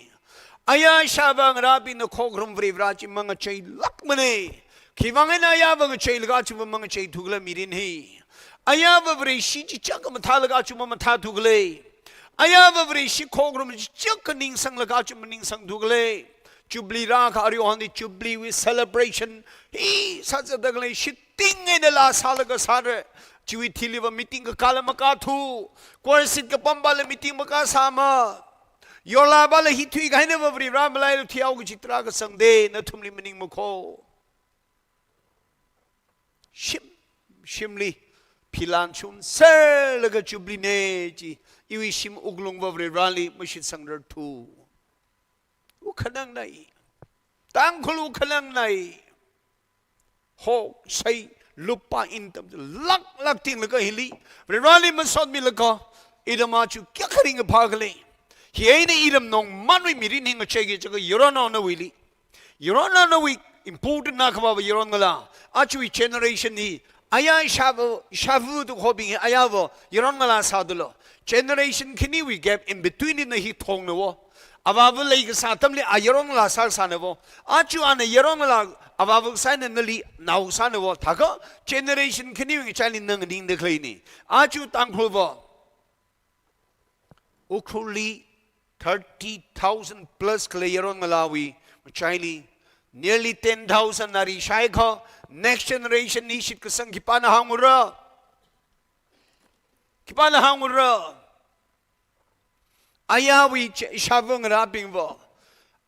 Aya ishāvā ngarābingna khokharum Varivara chi mangacheilākmana. Khiwuivang eina ayava ngacheilaga ajava mangacheithu khala mirin hi? Ayava Vareshi chichak mathālaga aja mamathāthu khala? Ayava Vareshi khokharum chichak ningsanglaga aja maningsangthu khala? Jubilee rākha arui hon hi Jubilee wui celebration hi sāzatda khalei, shitting eina laa sālaga sāra. Chiwui thiliva meeting kakāla makāthu. Choir seat kapampala meeting makāsāma. Yorlāpala hi thuikahai einava Varivara malailu thihao kachi tarākha sangda, nathumli maningmakho. Shim, shimli philan shunserlaga Jubilee na chi, iwui shim wuklungva Varivarali mashitsangrarthu. Wukhanangna i. Tangkhul wukhanangna i. Hok, sei, lupā, intam, lāk lāk tinglaga hili Varivarali masotmilaga, ithum aja kayākha ringkaphā khala? Hi eina ithum nongmanwui mirin hi ngacheiki jiakha yaronnao nawuili. Yaronnao nawui important na khavava yaron ngala. Ajawui generation hi Aya ishāva, ishāva tukhobing hi ayava yaron ngalā sādalo. Generation khaniwui gap in between eina hi thongna wo. Avāva leikasā atamli a yaron ngalā sāsāna wo. Aja ana yaron ngalā avāva kasā eina nali nao sāna wo. Thākha generation khaniwui ngachaili nganingda khaleina. Aja Tangkhulva Ukhrulli thirty thousand plus khalei yaron ngalāwui ngachaili nearly ten thousand na rishai kha, next generation li shitkasang khipāna hāngra? Khipāna hāngra? Ayawui che-, ishāva ngarābingva,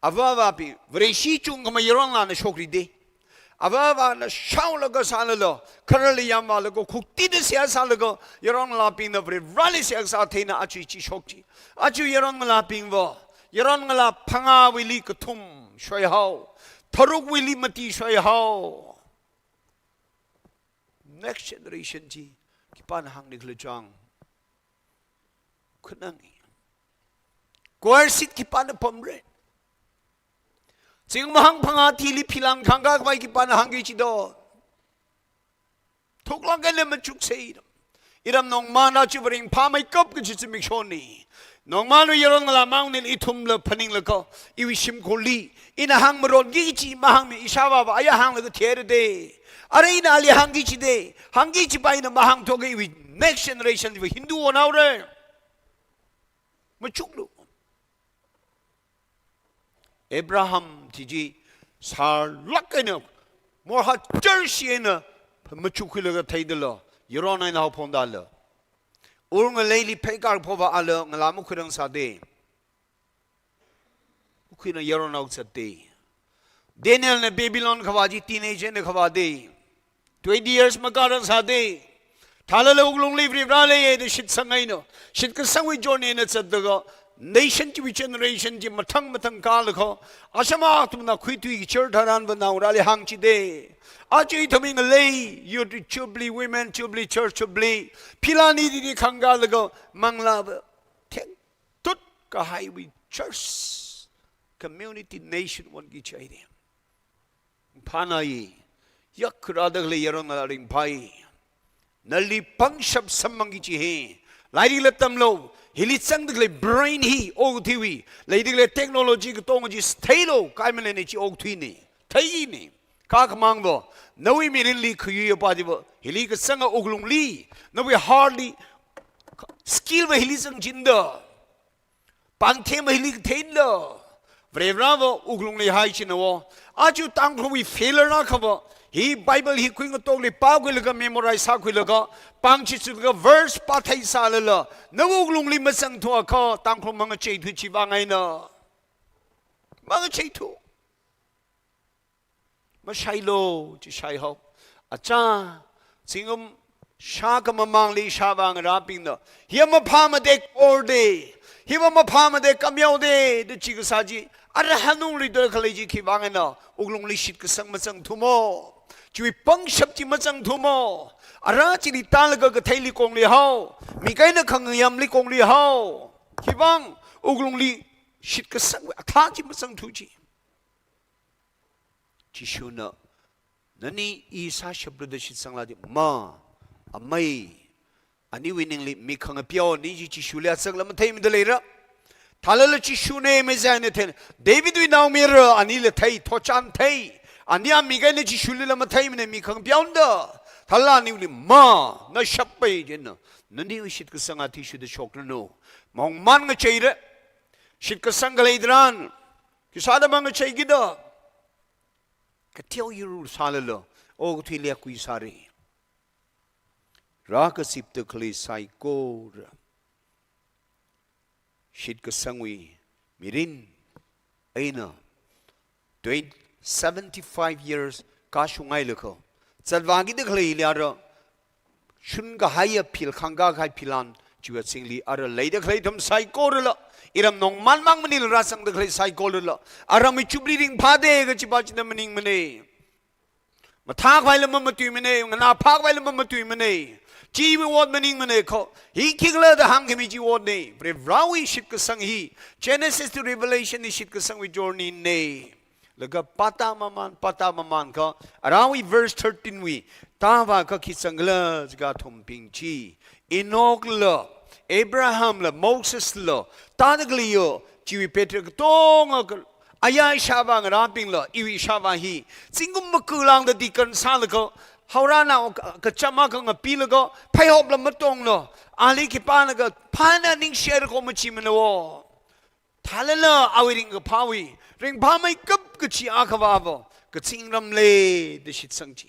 avāvabing, Vareshi chungkhamei yaron ngalāna shokri de. Avāvana shaolaga sālala, khararli yamvālaga, khuktida seihā sālaga, yaron ngalābingna Varivarali seihā kasā athei eina aja chi shok chi. Aja yaron ngalābingva, yaron ngalā phangāwuili kathum shoihao, tharukwuili mati shoihao. Next generation chi khipāna hāngni khala chang. Khanang. Choir seat khipāna pamra? Zingkum hangphangā thili philan khangkā khavai khipāna hāngki chi do? Thuklāk eina machuksa. Iram Nongman aja ringphāmeikap kachi zimikshonna. Nongmanwui yaron ngalā mang eina ithumla phaninglaga, iwui shimkhurli, ina hāngmaronki chi mahāngmi, ishāvāva aya hānglaga theira de. Arui ina ali hāngki chi de. Hāngki chipa ina mahāngthuakha iwui next generation va Hindu onhaora. Machuklu. Abraham chi chi sārlāk eina, morhajar shi eina, machukkhuilaga theidala, yaron eina haophongdala. Ur ngaleili pheikar phova ala ngalā makhuirang sāda. Makhuina yaron haozatda. Danielna Babylon khavā chi teenager eina khavāda. Twenty years makārang sāda. Thālala wuklungli Varivara leiya da shitsang eina, shitkasangwui journey eina zatlaga, nation chiwui generation chi mathang mathang kālaga, ashama athumna khuitui kichar tharan va naongarāli hāng chi de. Aja ithumwui ngalei, Youth Jubilee, Women Jubilee, Church Jubilee, philan hi di di khangkālaga, manglāva thengtut kahaiwui church, community, nation onki chi de. Phānai, yakkharāda khalei yaron ngalā ringphai. Nali pangshap samphangi chi hi. Lairikla tamlu, hili zangda khalei brain hi, okathuiwui, leida khalei technology katonga chi theilu, kaimanei chi okathuina, theina. Kha khamangva, nawui mirinli khayui apa chiva, hili kazanga wuklungli, nawui heart li, skill va hili zangchinda. Pāngthema hili katheinala, Varivarava wuklungli hai china wo. Aja Tangkhulwui failure na khava, hi Bible hi khuingatokli pākhuilaga memorize sākhuilaga, pāngchitlaga verse pāthei sālala, nawui wuklungli mazangthuakha Tangkhul mangacheithu chiwui vang eina. Mangacheithu. Mashailu, chi shaihao. Acha, zingkum shākha mamangli ishāvā ngarābingna, hiya maphāmada kor de, hiva maphāmada kamyao de, da chi kasā chi, ara hanungli da khalei chi khiwui vang eina, wuklungli shitkasang mazangthu mo. Chiwui pangshap chi mazangthu mo. Ara chili tālaga katheili kongli hao, mik eina khangayamli kongli hao. Khiwui vang, wuklungli shitkasangwui athā chi mazangthu chi. Jishuna, nani i sāshaplu da shitsangla di, ma, amei, aniwui ningli mik khangapeo, ani chi Jishuli azangla matheimada leira. Thālala Jishuna meizaina thei, Davidwui naomayara, anila thei, thotchan thei, ani amik eina Jishulila matheimana, mik khangapeona da. Thālala aniwuili, ma, na shappai jina, naniwui shitkasang athishurda shokranu. Maungman ngacheira, shitkasang khalei tharan, khisāda mangacheiki da. Kateo yur sālala, okathuili akui sāra. Rākazipda khalei saikora shitkasangwui mirin eina twenty, seventy-five years kashunghailaga, zatvākida khaleili ara, shun kahaiya phil khangkā kahai philan, chiwui azingli ara leida khalei ithum saikorala, iram Nongman mang maningla rāzangda khalei saikorala, aramwui Jubilee ringphāda kachipa china maningmana. Mathākhavaila mamatuimana, nganāphākhavaila mamatuimana. Chiwui ot maningmana kho, hi khikhala da hāngkhami chiwui otna. Varivarawui shitkasang hi, Genesis to Revelation hi shitkasangwui journey na. Laga pata maman, pata maman kha, arawui verse thirteen wui, tāva kha khi zangkhala jiakha athumbing chi. Enoch la, Abraham la, Moses la, tāda khalei yo, chiwui patriarch katonga kha, aya ishāvā ngarābing la, iwui ishāvā hi, zingkum maku lāngda deacon sālaga, haorana ka, kachama khangapilaga, phaihop la matongla, ali khipāna kaphāna ningshira kho machimana wo. Thālala awui ringkaphāwui, ringphāmeikap kachi akhava vo, kazingram lei da shitsang chi.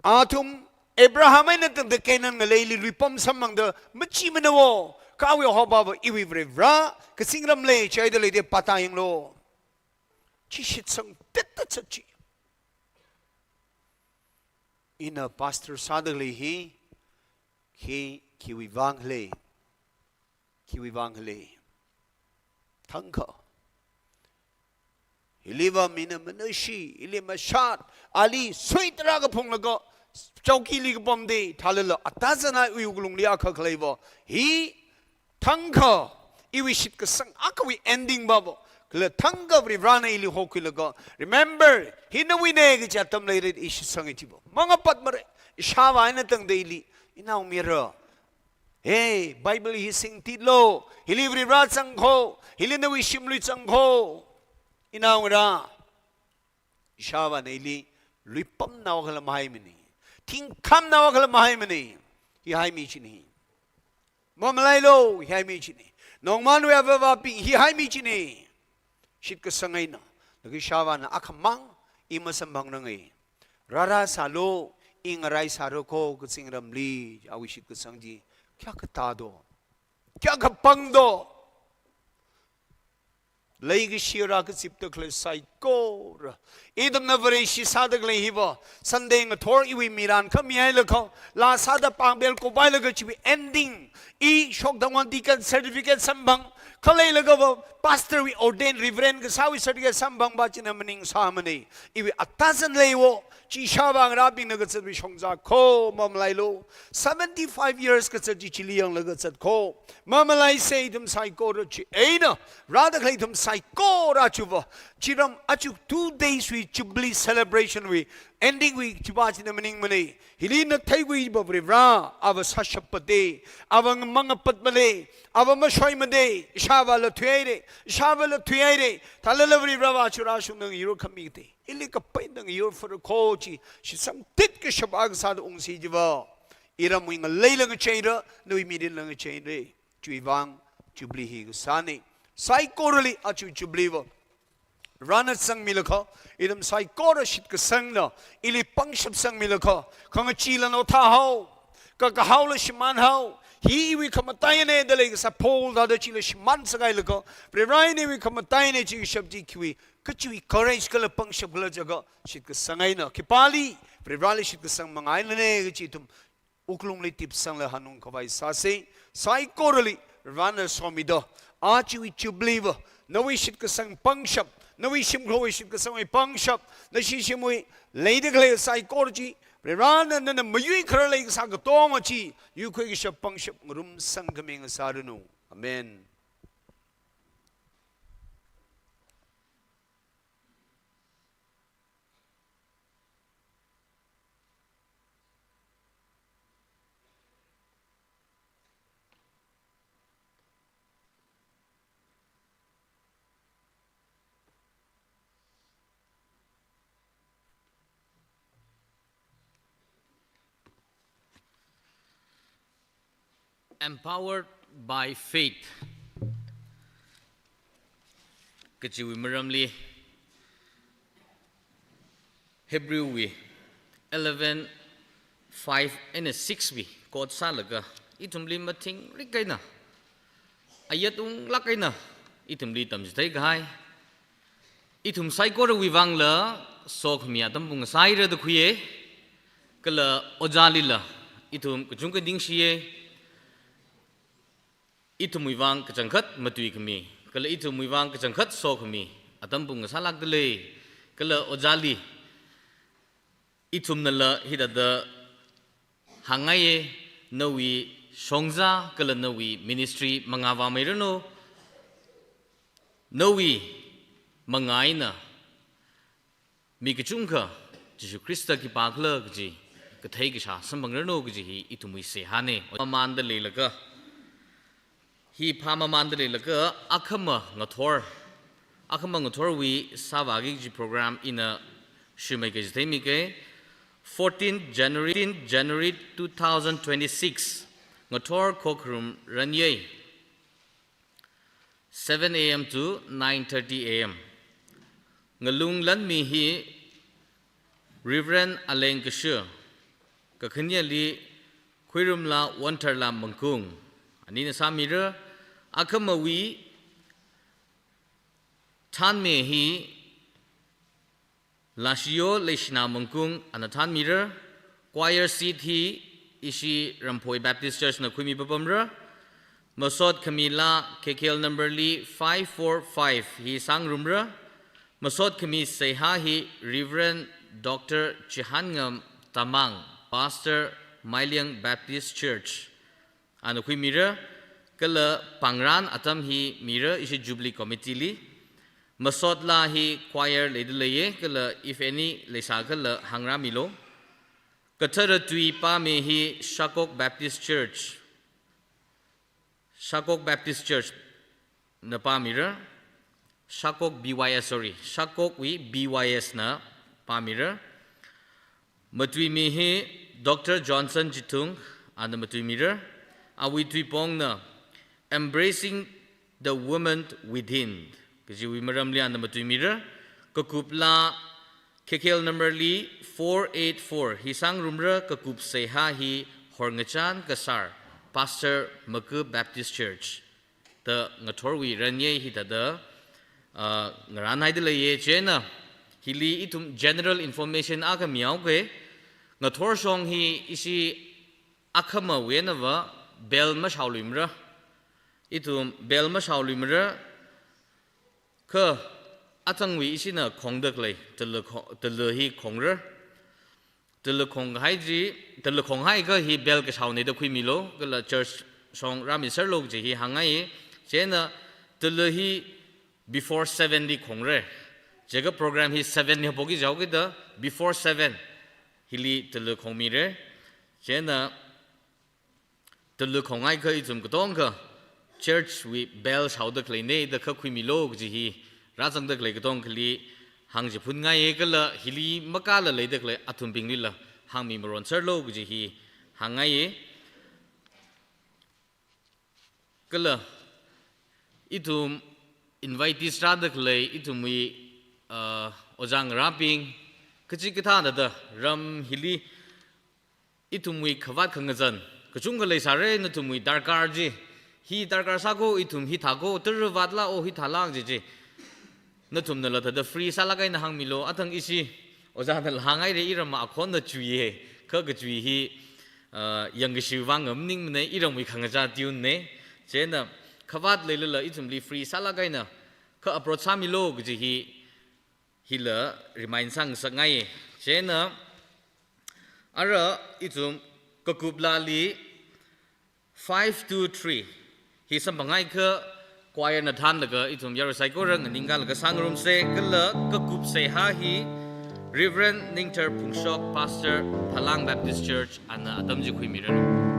Athum Abraham eina tangda Canaan ngaleili luipam samphangda machimana wo, kha awui hopa vo, iwui Varivarā, kazingram lei, chieina leida pata yanglu. Chi shitsang tetta chat chi. Ina pastor sāda khalei hi, khi, khiwui vang khala, khiwui vang khala. Thangkha. Hiliva mina manashi, hili mashat, ali sui tarākha phunglaga, chowkili kapamda, thālala, atazana iwui wuklungli akha khalei vo. Hi, thangkha, iwui shitkasang akhawui ending va vo. Kala thangkha Varivarāna ili hokhuilaga. Remember, hi nawuina kachi atam leira da shitsanga chi vo. Mangapatmara, ishāvā eina tangda ili, inaomayara. Hey, Bible hi singtitlu, hili Varivarā zang kho, hili nawui shimlui zang kho. Inaongarā, ishāvāna ili luipamna wakhala mahaimana. Thingkhamna wakhala mahaimana. Hi haimi china. Mamalailu, hi haimi china. Nongmanwui avāva̱bing, hi haimi china. Shitkasang eina, laga ishāvāna akhamang, i masamphangrangai. Rārā sālu, i ngarai sāra kho kazingramli, awui shitkasang chi, kayākha tādo, kayākha pangdo. Leikashi rākazipda khalei saikora. Ithumna Vareshi sāda khalei hi vo, Sunday ngathor iwui miran khami hailakha, laa sāda pāngbel kuphailaga chiwui ending, i shokdangwon deacon certificate samphang, khaleilaga vo, pastor wui ordained reverend kasāwui certificate samphang va china maning sāmana. Iwui atazan lei wo, chi ishāvā ngarābingna kazatwui shongza kho mamalailu. Seventy-five years kazat chi chili yanglaga zat kho. Mamalaisa ithum saikora chieina, rāda khalei ithum saikora chiva. Chiram aja two days wui Jubilee celebration wui, ending wui chiva china maningmana. Hili na theikhui va Varivarā, ava sāshappa da, ava mangapatmada, ava mashoimada, ishāvāla thuihaira, ishāvāla thuihaira, thālala Varivarā va churā shungda ngayur khami da. Ili kapai eina ngayur phara kho chi, shitsang tit kashap akha sāda ungsi chiva. Iramwui ngaleila ngacheira, nawui mirinla ngacheira. Chiwui vang, Jubilee hi kasāna. Saikorali, aja Jubilee va. Varena sangmilakha, ithum saikora shitkasangna, ili pangshap sangmilakha, khangachee la naothā hao, kakahaola shimān hao, hi iwui khamataina da leikasā Paul thāda chila shimān sākahai lakha, Varivarā eina iwui khamataina chi kashap chi khiwui, kachiwui courage kala pangshap khala jiakha, shitkasang eina, khipāli, Varivarāli shitkasang manga einana kachi ithum wuklungli tipsangla hanung khavai sāsa, saikorali, Varena somida, aja Jubilee va, nawui shitkasang pangshap, nawui shimkhurwui shitkasangwui pangshap, nashi shimwui, leida khalei saikora chi, Varena nana mayuikharar leikasā katonga chi, yuikhui kashap pangshap ngarumsang khami ngasāranu. Amen. Empowered by Faith kachiwui maramli, Hebrew wui eleven five eina six wui quote sālaga, ithumli mathingrik eina, ayat unglāk eina, ithumli tamchithei kahai, ithum saikorawui vangla sokhami atam pung sāhaira da khuiya, kala ojālila ithum kachungkha ningshiya, ithumwui vang kachangkhat matuikhami, kala ithumwui vang kachangkhat sokhami atam pung sālākda lei, kala ojāli, ithumnala hithāda hāngngaiya, nawui shongza kala nawui ministry mangā vāmeiranu, nawui mangā eina Mi kachungkha Jishu Khrista khipākhala kaji kathei kashā samphangranu kaji hi ithumwui seihāna. Mamanda leilaga, hi phāmamanda leilaga, akhama ngathor, akhama ngathorwui sāvāki kaji program ina shimei kaji theimika. Fourteenth January, fourteenth January two thousand twenty-six, ngathor khokharum ranyei, seven A M to nine thirty A M. Ngalung lanmi hi Reverend Aleng Kashu, kakhanyali Khuirumla Wantharla Mangkung, anina sāmira. Akhamawui thanmi hi Lashiyo Leishina Mangkung ana thanmira. Choir seat hi ishi Ramphoi Baptist Church na khuimi papamra. Masot khamila K K L number li five four five hi sāngarumra. Masot khami seihā hi Reverend Doctor Chihangam Tamang, Pastor, Mailiang Baptist Church, ana khuimira. Kala pāngran atam hi mira ishi Jubilee Committee li. Masot laa hi choir leida leiya, kala if any leisākhala hāngrāmilu. Kathara tui pāmi hi Shakok Baptist Church, Shakok Baptist Church na pāmira. Shakok B Y S, sorry, Shakokwui B Y S na pāmira. Matuimi hi Doctor Johnson Chithung, ana matuimira. Awui tuipongna Embracing the Woman Within kajiwui maramli ana matuimira. Kakup laa K K L number li four eight four hi sāngarumra. Kakup seihā hi Horngachan Kasar, Pastor, Maku Baptist Church, da ngathorwui ranyei hithāda, ah, ngarānhaida leiya. Chieina hili ithum general information akha mihaoke. Ngathor shong hi ishi akhamawui einava bell mashaoluimara. Ithum bell mashaoluimara. Kha athangwui ishina khongda khalei tala kho-, tala hi khongra. Tala khonghai chi, tala khonghaiakha hi bell kashaona da khuimilu, kala church shong rāmiserlu kaji hi hāngngai. Chieina tala hi before seven li khongra. Chiakha program hi seven li haophokki jihaokida before seven hili tala khongmira. Chieina tala khonghaiakha ithum katongkha church wui bell shaoda khaleina da kha khuimilu kaji hi rāzangda khalei katongkhali hāngchiphunngai, kala hili makāla leida khalei athumbinglila hāngmi maronserlu kaji hi hāngngai. Kala ithum invitees rāda khalei ithumwui, ah, ojā ngarābing, kachikathāna da ram hili ithumwui khavāt khangazan kachungkha leisāra. Nathumwui darkar chi, hi darkar sāko, ithum hi thāko, tara vātla, o hi thāla kaji chi, nathumnala thāda free sālāk eina hāngmilu. Athang ishi ojānala hānghaira, iramva akhonna chuiya, kha kachui hi, ah, yangkashiwui vang maningmana, iramwui khangachā tune na. Chieina khavāt leilala ithumli free sālāk eina kha approach sāmilu kaji hi hila remind sāngasakngai. Chieina ara ithum kakup laali five two three hi samphangakha choir na thānlaga ithum yarui saikora nganingkalaga sāngarumsa, kala kakup seihā hi Reverend Ningthar Phungshok, Pastor, Phalang Baptist Church, ana atam chi khuimiranu.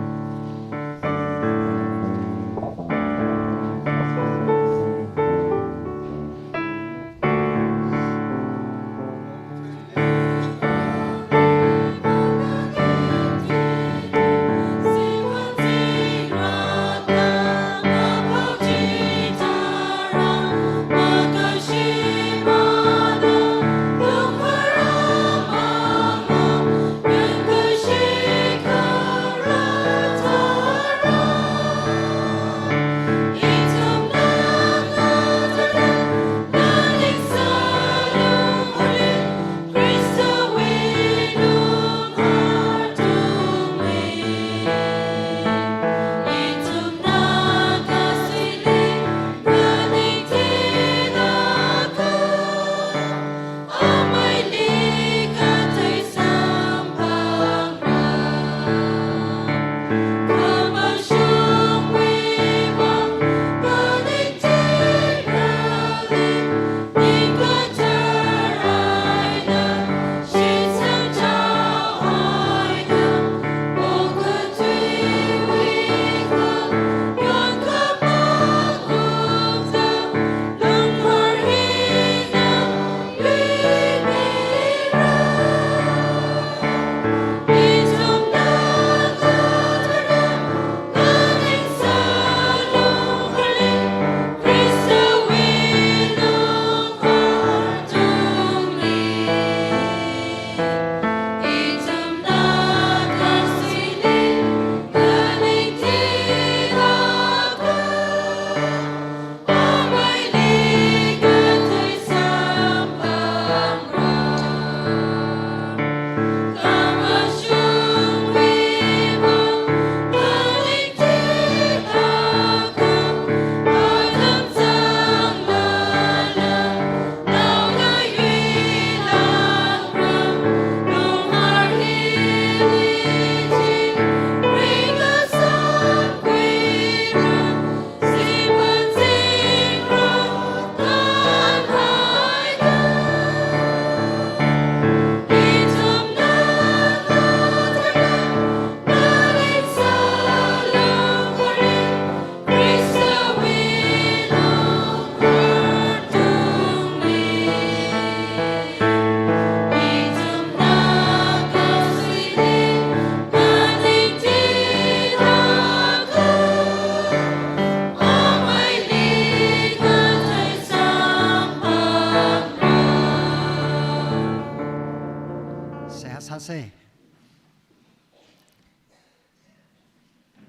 Sāsa.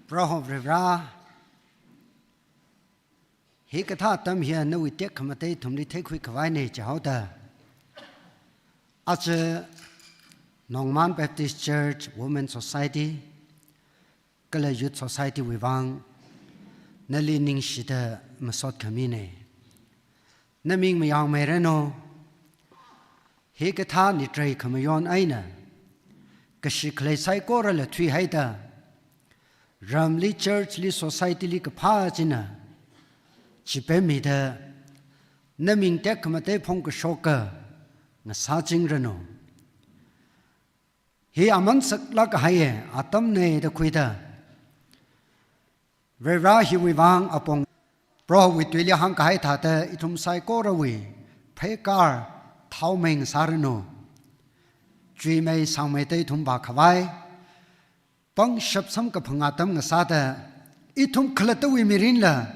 Proho Varivara, hikathā atam hiya nawui tekhamatei ithumli theikhui khavaina jihaoda, aja Nongman Baptist Church Women Society kala Youth Society wui vang nali ningshida masot khamina. Naming mayāngmeiranu. Hikathā nitrei khamayon eina kashi khalei saikorala thuihaida, ramli, church li, society li kaphā china chipemmida, naming tekhamatei phongkashoka ngasāchingranu. Hi aman saklāk kahaiya atamna da khuida, Varivara hiwui vang apong Prohowui tuili hāngkahai thāda ithum saikorawui pheikar thaomei ngasāranu. Chuimei sangmeida ithum vākhavai, pangshap samkaphang atam ngasāda, ithum khalattawui mirinla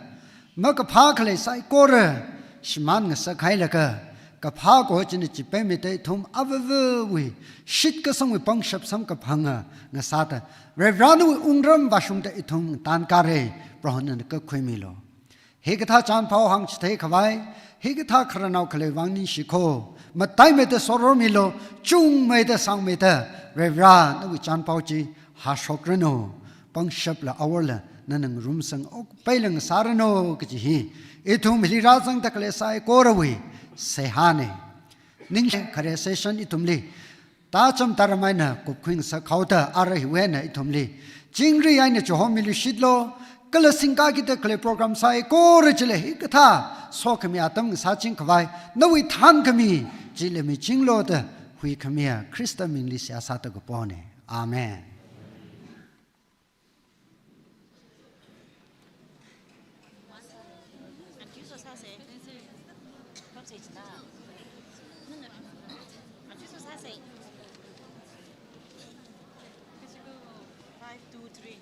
makaphā khalei saikora shimān ngasakhailaga, kaphā kaho china chipemmida ithum avāvawui shitkasangwui pangshap samkaphanga ngasāda, Varivara nawui wungram vāshungda ithum tankara. Proho nana kakhuimilu. Hikathā chānphao hāngchithei khavai, hikathā khararnao khalei vang ningshikho, mataimeida sorormilu, chungmeida sangmeida, Varivara nawui chānphao chi hāshokranu, pangshapla aworla nana ngarumsang okpaila ngasāranu kaji hi ithum hili rāzangda khalei saikorawui seihāna. Ningshi khare session ithumli tācham tāram eina kupkhui ngasakhaoda, ara hiwui eina ithumli chingri eina chihomilu shitlu, kala singkakida khalei program saikora chili hikathā sokhami atam ngasāching khavai nawui thānkhami chili michinglu da huikhamiya Khrista mingli seihā sāda kapona. Amen. Five, two, three.